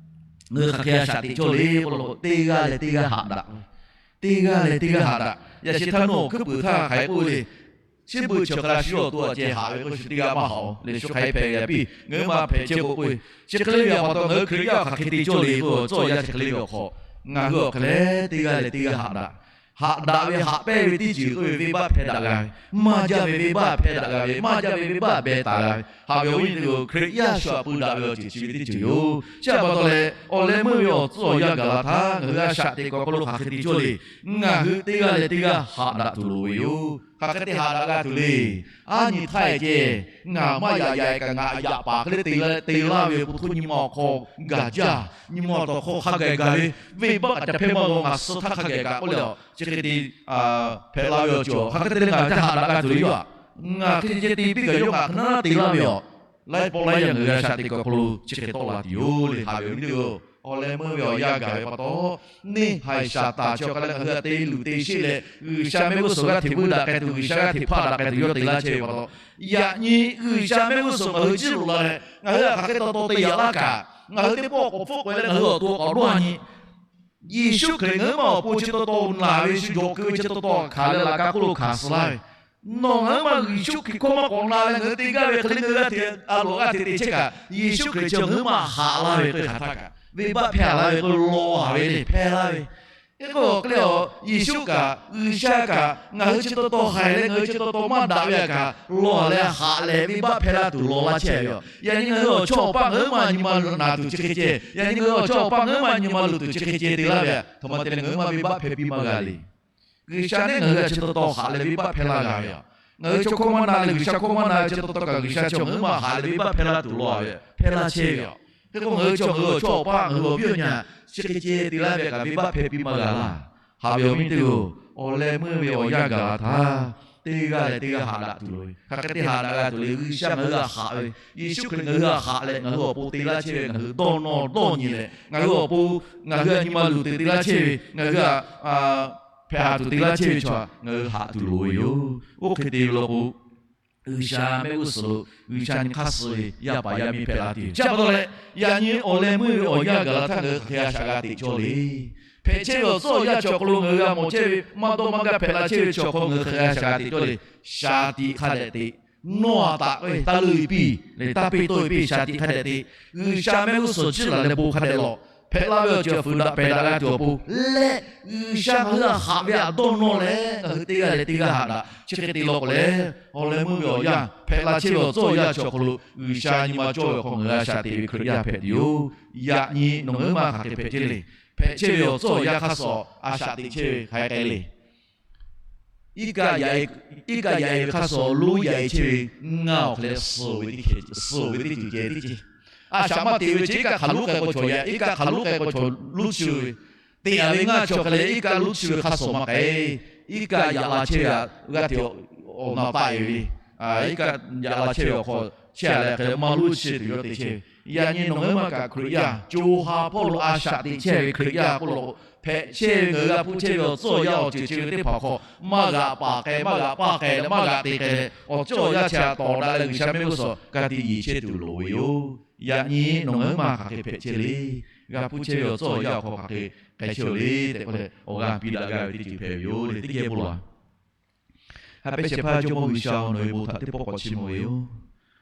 ngaˬ hui hk'aˬ hk'e a shaꞈ teꞈ cawˇ le k'oˆ law k'o, teˇ g'aˇ leh teˇ g'aˇ haꞈ daꞈ. Teˇ g'aˇ leh teˇ g'aˇ haꞈ daꞈ. Yaꞈ sheh htaˇ nawˬ hkuiˉ puiˍ htaˇ hk'aˬ hk'e k'oˆ ve le. Chi beuꞈ chi hk'a shu awˬ to a ceh haꞈ ve k'o shu teˇ g'aˇ maˇ haꞈ-oˬ leh shu hk'aˬ hk'e hpehꞈ ve yaꞈ piˇ. Ngaˬ hui maˇ hpehꞈ chehˇ k'o k'oˆ ve, chi hk'e le ve a pa taw ngaˬ hui Hkriꞈ yaˇ hk'aˬ hk'e te cawˇ le k'oˆ ve tcuhˉ awˬ yanˇ chi hk'e le ve awˬ hk'aw, ngaˬ hui awˬ hk'e leh teˇ g'aˇ leh teˇ g'aˇ haꞈ daꞈ. Haꞈ daꞈ ve haꞈ pehnˇ ve teˇ ceuˬ k'oˆ ve venˇbaˆ hpehˇ daꞈ g'a ve, maˇ jaˇ ve venˇbaˆ hpehˇ daꞈ g'a ve, maˇ jaˇ ve venˇbaˆ behˬ taˍ g'a ve, haꞈ ve awˬ viˉ nyi teˇ-oˬ, Hkriꞈ yaˇ shu htaꞈ peu daꞈ ve awˬ ceuˬ chi ve teˇ ceuˬ yoˬ. Chi a pa taw leh, awˬ leh meuˇ ve awˬ tcuhˉ awˬ yanˇ gaˬ la htaˇ ngaˬ hui a shaꞈ teꞈ kuˬ awˬ hk'aw lo hk'aˬ hk'e te cawˇ le. Ngaˬ hui teˇ g'aˇ leh teˇ g'aˇ haꞈ daꞈ tuˬ loˍ ve yoˬ. Hk'aˬ hk'e te haꞈ daꞈ g'a tuˬ le. Aˉ nyi htaˇ e ceh, ngaˬ maˇ yaꞈ yaꞈ kaꞈ ngaˬ yaꞈ paˍ hk'e le te la ve k'o hto nyi ma awˬ hk'aw gaˬ jaˇ. Nyi ma awˬ hk'aw hk'a gaˬ gaˬ ve, venˇbaˆ kaꞈ ca hpehˇ maˇ g'a, ngaˬ suh htaˇ hk'a gaˬ kaꞈ k'oˆ leh a, chi hk'e te hpehꞈ la ve awˬ ceuˬ hk'aˬ hk'e te leh ngaˬ hui ca haꞈ daꞈ g'a tuˬ le yoˬ. Ngaˬ hk'e ceh te piˇ kaꞈ yawˇ ngaˬ hk'e naˉ te laˇ ve yoˬ. Laiˉ pawˆ laiˉ yaˇ ngaˬ hui a shaꞈ teꞈ kuˬ awˬ hk'aw lo chi hk'e tawˆ la tuˬ yoˬ le. Haꞈ ve awˬ viˉ nyi teˇ-oˬ, awˬ leh meuˇ ve awˬ yanˇ gaˬ ve pa taw, neˇ haiˬ shaˍ taˍ chi awˬ hk'a leh ngaˬ hui a te luˬ te sheˆ leh, G'uiˬsha mehˆ g'uˇ suhˍ g'aˇ hteꞈ vuiˇ daꞈ k'ai tuˬ, G'uiˬsha g'aˇ hteꞈ hpaˇ daꞈ k'ai tuˬ yawˇ te laˇ chehˇ ve pa taw, yaꞈ nyi G'uiˬsha mehˆ g'uˇ suhˍ ngaˬ hui jiˇ loꞈ la leh, ngaˬ hui htaꞈ hk'aˬ hk'e taw taw te yaꞈ laˇ kaꞈ, ngaˬ hui teˇ pawˆ k'awꞈ hpfuhˆ k'ai leh ngaˬ hui awˬ to k'awꞈ dawˇ nyi. Yeˍsuˆ Hkriꞈ ngaˬ hui maˇ awˬ pon chi taw taw naˬ ve shu jawˬ keu ve chi taw taw hkanˍ leh laꞈ ka hk'oˆ lo hkanˍ suh laˇ ve, nawˬ ngaˬ hui maˇ Yeˍsuˆ Hkriꞈ hkawˇ maˇ k'awꞈ na leh ngaˬ hui te gaˇ ve hk'e le ngaˬ hui g'aˇ hteꞈ a loˍ g'aˇ hteꞈ te chehˇ kaꞈ, Yeˍsuˆ Hkriꞈ chi ngaˬ hui maˇ haꞈ laˇ ve k'o hk'aˬ htaˇ kaꞈ, venˇbaˆ hpehˇ laˇ ve k'o lawˬ a ve le hpehˇ laˇ ve. Hk'e k'o hk'e le a, Yeˍsuˆ kaꞈ G'uiˬsha kaꞈ ngaˬ hui chi taw taw haiˬ leh ngaˬ hui chi taw taw maˇ daꞈ ve a kaꞈ lawˬ leh haꞈ leh venˇbaˆ hpehˇ laˇ tuˬ lawˬ laˇ chehˇ ve yoˬ. Yaꞈ nyi ngaˬ hui awˬ chawˇ awˬ paˆ ngaˬ hui maˇ nyi ma naˬ tuˬ chi hk'e ceh, yaꞈ nyi ngaˬ hui awˬ chawˇ awˬ paˆ ngaˬ hui maˇ nyi ma luˬ tuˬ chi hk'e ceh te laˇ ve, a htoꞈ ma te leh ngaˬ hui maˇ venˇbaˆ hpehˇ piˇ maˇ g'a le. G'uiˬsha neˉ ngaˬ hui a chi taw taw haꞈ leh venˇbaˆ hpehˇ laˇ g'a ve yoˬ. Ngaˬ hui chaw hkawˇ maˇ na leh G'uiˬsha hkawˇ maˇ na ve chi taw taw kaꞈ G'uiˬsha chi ngaˬ hui maˇ haꞈ leh venˇbaˆ hpehˇ laˇ tuˬ lawˬ ve, hpehˇ laˇ chehˇ ve yoˬ. Hk'e k'o ngaˬ hui chaw ngaˬ hui awˬ chawˇ awˬ paˆ ngaˬ hui awˬ viˉ awˬ nyi chi hk'e ceh te laˇ ve kaꞈ venˇbaˆ hpehˇ piˇ maˇ g'a laˇ. Haꞈ ve awˬ viˉ nyi teˇ-oˬ, awˬ leh meuˇ ve awˬ yanˇ gaˬ la htaˇ, teˇ g'aˇ leh teˇ g'aˇ haꞈ daꞈ tuˬ loˍ ve. Hk'aˬ hk'e te haꞈ daꞈ g'a tuˬ le. G'uiˬsha ngaˬ hui g'a haꞈ ve, Yeˍsuˆ Hkriꞈ ngaˬ hui g'a haꞈ leh ngaˬ hui awˬ pon te laˇ chehˇ ve, ngaˬ hui dawˇ nawˇ dawˇ nyi leh ngaˬ hui awˬ pon, ngaˬ hui a nyi ma luˬ tuˬ te laˇ chehˇ ve, ngaˬ hui a hpehꞈ haˍ tuˬ te laˇ chehˇ ve chaw ngaˬ hui haꞈ tuˬ loˍ ve yoˬ. Oˇ hk'e te ve law k'o, G'uiˬsha mehˆ g'uˇ suhˍ lo G'uiˬsha nyi hk'aˇ suh ve yaˇ paˍ yaˇ miˇ hpehꞈ la tuˬ. Chi pa taw leh, yaꞈ nyi awˬ leh meuˇ ve awˬ yanˇ gaˬ la htaˇ ngaˬ hui hk'aˬ hk'e a shaꞈ g'a teꞈ cawˇ le. Hpehꞈ chehˇ ve awˬ tcuhˉ awˬ yanˇ chi awˬ hk'aw lo ngaˬ hui g'a mawˬ chehˇ ve maˇ dawˇ maˇ gaˇ hpehꞈ la chehˇ ve chi awˬ hk'aw ngaˬ hui hk'aˬ hk'e a shaꞈ g'a teꞈ cawˇ le. Shaˍ tiꞈ hk'a dehꞈ teꞈ, nawˇ a taꞈ k'oˆ ve taˇ leuˆ e piˇ leh taˇ peˇ tawˆ e piˇ shaˍ tiꞈ hk'a dehꞈ teꞈ, G'uiˬsha mehˆ g'uˇ suhˍ chiˇ laˬ leh bon hk'a dehꞈ lawˬ. hpehꞈ la ve awˬ ceuˬ fuiˍ daꞈ pehˬ daꞈ g'a tuˬ awˬ pon leh, G'uiˬsha ngaˬ hui htaꞈ haꞈ ve htaꞈ dawˇ nawˇ leh, ngaˬ hui teˇ g'aˇ leh teˇ g'aˇ haꞈ daꞈ chi hk'e te law k'o leh, awˬ leh meuˇ ve awˬ yanˇ hpehꞈ la chehˇ ve awˬ tcuhˉ awˬ yanˇ chi awˬ hk'aw lo G'uiˬsha nyi ma cawˇ ve awˬ hk'aw ngaˬ hui a shaꞈ teꞈ ve Hkriꞈ yaˇ hpehꞈ tuˬ yoˬ. Yaꞈ nyi nawˬ ngaˬ hui maˇ hk'aˬ hk'e hpehꞈ chehˇ le. Hpehꞈ chehˇ ve awˬ tcuhˉ awˬ yanˇ hk'aˇ suh a shaꞈ teꞈ chehˇ ve hk'aˬ hk'e le. Iˉ kaˆ yaꞈ e, iˉ kaˆ yaꞈ e ve hk'aˇ suh lonˉ yaꞈ e chehˇ ve ngaˇ awˬ hk'e leh suh ve teˇ ceuˬ ceh teˇ ceuˬ. A shaꞈ maˇ teꞈ ve chi iˉ kaˆ hk'aˬ lonˉ k'ai k'o chaw yaꞈ, iˉ kaˆ hk'aˬ lonˉ k'ai k'o chaw lonˉ chi ve, teꞈ a ve ngaˇ chi awˬ hk'e leh iˉ kaˆ lonˉ chi ve hk'aˇ suh maˇ k'ai. Iˉ kaˆ yaꞈ la chehˇ ve g'aˇ hteꞈ awˬ na taˆ e ve le. Iˉ kaˆ yaꞈ la chehˇ ve awˬ hk'aw chehˇ a leh hk'e leh maˇ lonˉ chi tuˬ yawˇ te chehˇ ve. Yaꞈ nyi nawˬ ngaˬ hui maˇ kaꞈ Hkriꞈ yaˇ co ha hpawˇ lo a shaꞈ teꞈ chehˇ ve Hkriꞈ yaˇ k'oˆ law k'o, hpehꞈ chehˇ ve ngaˬ hui g'a hpuˇ chehˇ ve awˬ tcuhˉ awˬ yanˇ awˬ ceuˬ chi ve teˇ hpaˍ hk'aw maˇ g'aꞈ paˍ k'ai, maˇ g'aꞈ paˇ k'ai leh maˇ g'aꞈ te k'ai leh, awˬ tcuhˉ awˬ yanˇ chi htaꞈ tawˍ daꞈ leh G'uiˬsha mehˆ g'uˇ suhˍ ka tiꞈ yeˬ chehˇ tuˬ loˍ ve yoˬ. Yaꞈ nyi nawˬ ngaˬ hui maˇ hk'aˬ hk'e hpehꞈ chehˇ le. G'a hpuˇ chehˇ ve awˬ tcuhˉ awˬ yanˇ awˬ hk'aw hk'aˬ hk'e k'ai chehˇ le tehꞈ k'oˆ leh, awˬ g'aˇ piˇ daꞈ g'a ve teˇ ceuˬ hpehꞈ ve yoˬ le. Teˇ geh bon lawˬ. Haꞈ pehˇ shehˍ hpaˇ Jawˇmawˇ G'uiˬsha-oˬ, nawˬ ve bon htaꞈ teˇ pawˆ k'awꞈ chiˇ mvuh ve yoˬ.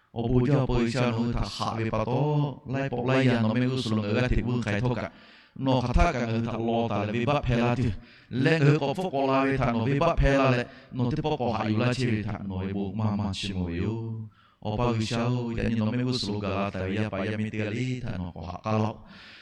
Awˬ bon jaˇ Awˬ pa G'uiˬsha, nawˬ hui htaꞈ haꞈ ve pa taw, laiˉ pawˆ laiˉ yaˇ nawˬ mehˆ g'uˇ suhˍ lo ngaˬ hui g'aˇ hteꞈ vuiˇ k'ai htawˇ kaꞈ, nawˬ hk'aˬ htaˆ kaꞈ ngaˬ hui htaꞈ law taˍ leh venˇbaˆ hpehˇ laˇ tuˬ, leh ngaˬ hui k'awꞈ hpfuhˆ k'awꞈ la ve htaꞈ nawˬ venˇbaˆ hpehˇ laˇ leh, nawˬ teˇ pawˆ k'awꞈ haꞈ yuˬ laˇ chehˇ ve htaꞈ nawˬ ve bon maˇ maˇ chiˇ mvuh ve yoˬ. Awˬ pa G'uiˬsha-oˬ, yaꞈ nyi nawˬ mehˆ g'uˇ suhˍ lo gaˬ la taˍ ve yaˇ paˍ yaˇ miˇ teˇ g'aˇ le htaꞈ nawˬ k'awꞈ haꞈ k'aˉ laˇ-oˆ.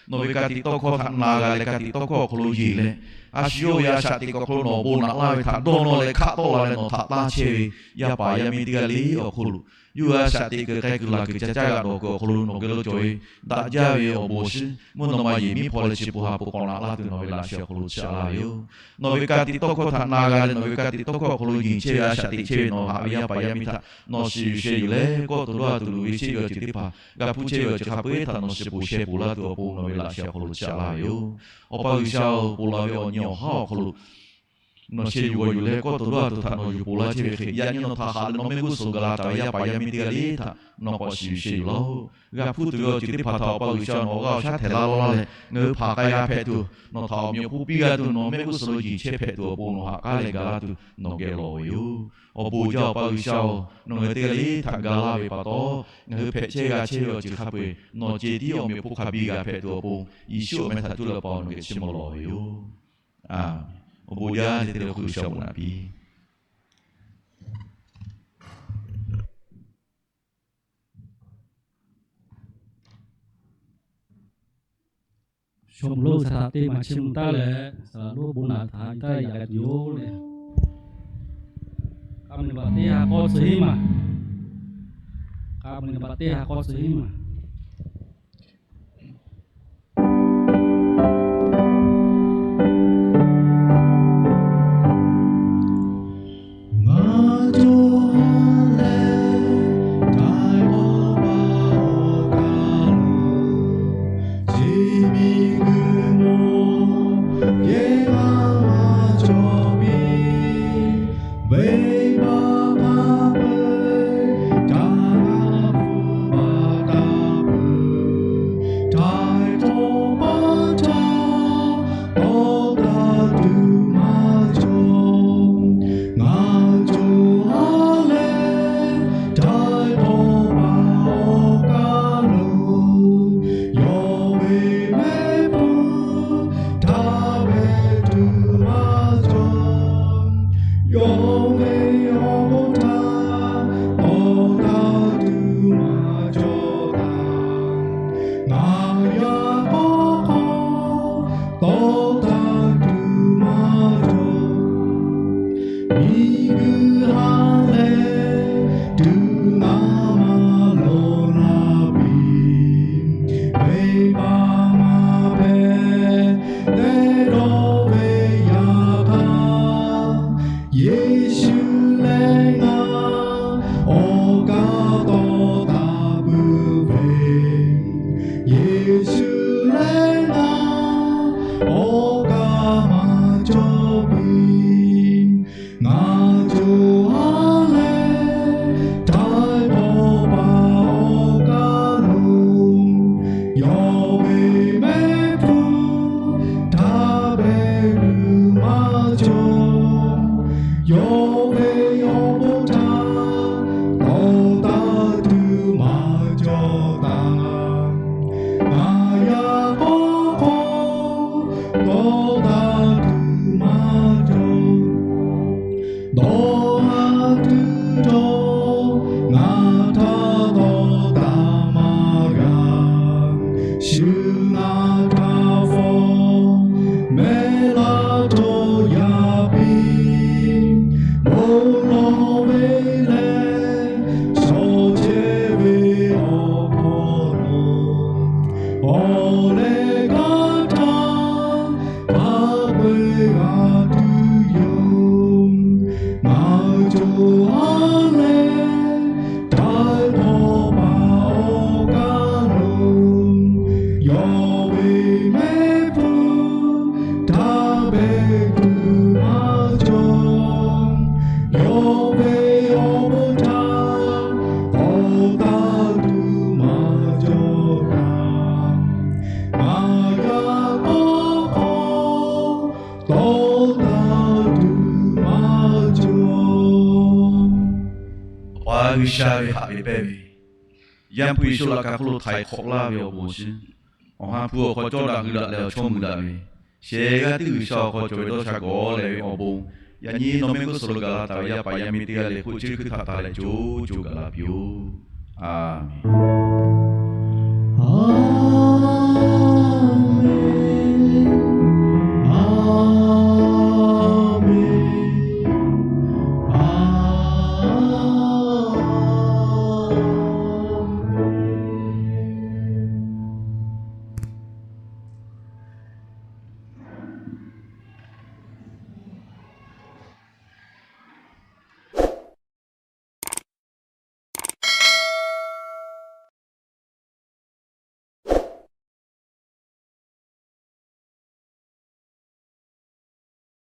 Nawˬ ve ka tiꞈ tawˇ hkawˇ htaꞈ na g'a leh, ka tiꞈ tawˇ hkawˇ awˬ hk'aw lo yeˬ leh, a shu yawˇ ve a shaꞈ teꞈ kuiˬ awˬ hk'aw lo nawˬ awˬ bon naꞈ laˇ ve htaꞈ dawˇ nawˇ leh hkaˆ tawˆ la leh nawˬ htaꞈ taˇ chehˇ ve yaˇ paˍ yaˇ miˇ teˇ g'aˇ le awˬ hk'aw lo, yawˇ hui a shaꞈ teꞈ kuiˬ k'ai kuiˬ laˬ kuiˬ ca caˇ g'a dawˬ kuiˬ awˬ hk'aw lo nawˬ geh lo cawˬ ve daꞈ jaˇ ve awˬ bon awˬ shiˍ mvuhˇ naw ma yehˬ miˉ hpaw leh chi peuˬ ha peuˬ k'awꞈ naꞈ laˇ tuˬ nawˬ ve laꞈ sheh awˬ hk'aw lo chi aꞈ laˇ ve yoˬ. Nawˬ ve ka tiꞈ tawˇ hkawˇ htaꞈ na g'a leh, nawˬ ve ka tiꞈ tawˇ hkawˇ awˬ hk'aw lo yeˬ chehˇ ve a shaꞈ teꞈ chehˇ ve nawˬ haꞈ ve yaˇ paˍ yaˇ miˇ htaꞈ nawˬ shiˍ yuˬ sheh yuˬ leh, kawˆ to dawˇ a tuˬ loꞈ ve chehˇ ve awˬ ceuˬ teˇ hpaˍ g'a hpuˇ chehˇ ve awˬ ceuˬ hk'a peu-eˬ htaꞈ nawˬ shiˍ poˬ sheh poˬ laˇ tuˬ awˬ pon nawˬ ve laꞈ sheh awˬ hk'aw lo chi aꞈ laˇ ve yoˬ. Awˬ pa G'uiˬsha-oˬ, ponˬ laˬ ve awˬ nyi awˬ haˉ awˬ hk'aw lo nawˬ sheh yuˬ g'awˬ yuˬ leh kawˆ to dawˇ a tuˬ htaꞈ nawˬ yuˬ poˬ laˇ chehˇ ve hk'e, yaꞈ nyi nawˬ htaꞈ haꞈ leh nawˬ mehˆ g'uˇ suhˍ lo gaˬ la taˍ ve yaˇ paˍ yaˇ miˇ teˇ g'aˇ le htaꞈ nawˬ k'awꞈ shiˍ yuˬ sheh yuˬ laˇ-oˆ. G'a hpuˇ tuˬ ve awˬ ceuˬ teˇ hpaˍ htaꞈ Awˬ pa G'uiˬsha nawˬ g'a awˬ shaˉ htehˍ laˇ laˇ leh, ngaˬ hui hpaˍ k'ai g'a hpehꞈ tuˬ, nawˬ htaꞈ awˬ meꞈ awˬ hponˇ piˇ g'a tuˬ nawˬ mehˆ g'uˇ suhˍ lo yeˬ chehˇ hpehꞈ tuˬ awˬ pon nawˬ haꞈ k'aˉ leh gaˬ laˇ tuˬ nawˬ geh lawˬ ve yoˬ. Awˬ bon jaˇ Awˬ pa G'uiˬsha-oˬ, nawˬ ngaˬ hui teˇ g'aˇ le htaꞈ ga laˇ ve pa taw, ngaˬ hui hpehꞈ chehˇ g'a chehˇ ve awˬ ceuˬ hk'a peu-eˬ nawˬ ceh tiˉ awˬ meꞈ awˬ hponˇ hk'a biˇ g'a hpehꞈ tuˬ awˬ pon, Yeˍsuˆ awˬ meh htaꞈ cuˇ leh Awˬ pa nawˬ geh chiˇ mvuh lawˬ ve yoˬ. Awˬ bon jaˇ leh teˇ le hk'oˆ sha-oˬ naꞈ piˇ. Shawˍ mvuhˬ lonˉ saˍ laꞈ teˇ maˬ chiˇ mvuh taˉ leh, saˍ laꞈ lonˉ bon naꞈ htaꞈ taˇ yaꞈ k'ai tuˬ yoˬ le. K'a mvuhˬ naˍ baꞈ teˇ ha k'awˇ tcuh hiˉ maˬ. K'a mvuhˬ naˍ baꞈ teˇ ha k'awˇ tcuh hiˉ maˬ. Ngaˬ cawˬ leh daiˇ k'awꞈ baˬ awˬ kaˬ lo, chi miˬ guiˬ mawˬ yehˬ maˇ maˇ cawˬ piˇ. Venˇbaˆ hk'a peu-eˬ ca g'a hpfuhˇ baˬ taˍ peuˬ. Htaiˍ hk'awꞈ paˇ htaˇ, tawˇ taˇ tuˬ maˇ cawˬ. Ngaˬ cawˬ a leh, htaiˍ hk'awꞈ paˇ awˬ kaˬ lo, yawˇ ve mehˆ hpfuhˇ htaˇ hpehꞈ tuˬ maˇ cawˬ. Yawˇ ve awˬ bon htaꞈ tawˇ taˇ tuˬ maˇ cawˬ taˍ. Ngaˬ yaꞈ k'awꞈ hk'awꞈ tawˇ taˇ tuˬ maˇ cawˬ. Miˬguiˬ ha lehˬ tuˬ ngaˬ maˇ lawˬ la piˇ. Venˇbaˆ maˇ hpehꞈ tehꞈ dawˇ ve yaꞈ hk'aˇ, Yeˍsuˆ leh ngaˬ awˬ kaˇ tawˇ taˍ peuˬ ve. Yeˍsuˆ leh ngaˬ awˬ kaˇ maˇ cawˬ piˇ. Ngaˬ cawˬ a leh, htaiˍ hk'awꞈ paˇ awˬ kaˬ lo, yawˇ ve mehˆ hpfuhˇ htaˇ hpehꞈ tuˬ maˇ cawˬ. Yawˇ ve awˬ bon htaꞈ tawˇ taˇ tuˬ maˇ cawˬ taˍ. Ngaˬ yaꞈ k'awꞈ hk'awꞈ Shu ngaˬ htaꞈ fawˬ mehˆ laˇ htawˇ yaꞈ piˇ, bon lawˬ ve leh shawˍ chehˇ ve awˬ hk'aw lo, awˬ leh kanˉ htaˇ hk'a peu-eˬ g'a tuˬ yoˬ. Ngaˬ hui co ha leh htaiˍ hk'awꞈ paˍ awˬ kaˇ lo, yawˇ ve mehˆ hpfuhˇ htaˇ hpehꞈ tuˬ maˇ cawˬ. Yawˇ ve awˬ bon htaꞈ tawˍ taˍ tuˬ maˇ cawˬ kaꞈ, ngaˬ yaꞈ k'aw hk'aw tawˍ taˍ tuˬ maˇ cawˬ. Awˬ pa G'uiˬsha ve haꞈ ve pehnˇ ve, Yaˇ hpu Yeˍsuˆ laꞈ ka hk'oˆ lo htaiˍ hk'awꞈ laˇ ve awˬ bon awˬ shinˉ, Awˬ ha hpu awˬ hk'aw cawˇ daꞈ hui daꞈ leh awˬ chawˇ mui daꞈ ve, shehˍ g'aˇ tiˉ G'uiˬsha awˬ hk'aw cawˬ ve dawˇ sha gawˬ leh ve awˬ bon, yaꞈ nyi nawˬ mehˆ g'uˇ suhˍ lo gaˬ la taˍ ve yaˇ paˍ yaˇ miˇ teˇ g'aˇ leh hk'oˆ chi hkui htaꞈ taˍ leh co co gaˬ la piˇ-oˆ. A menˍ.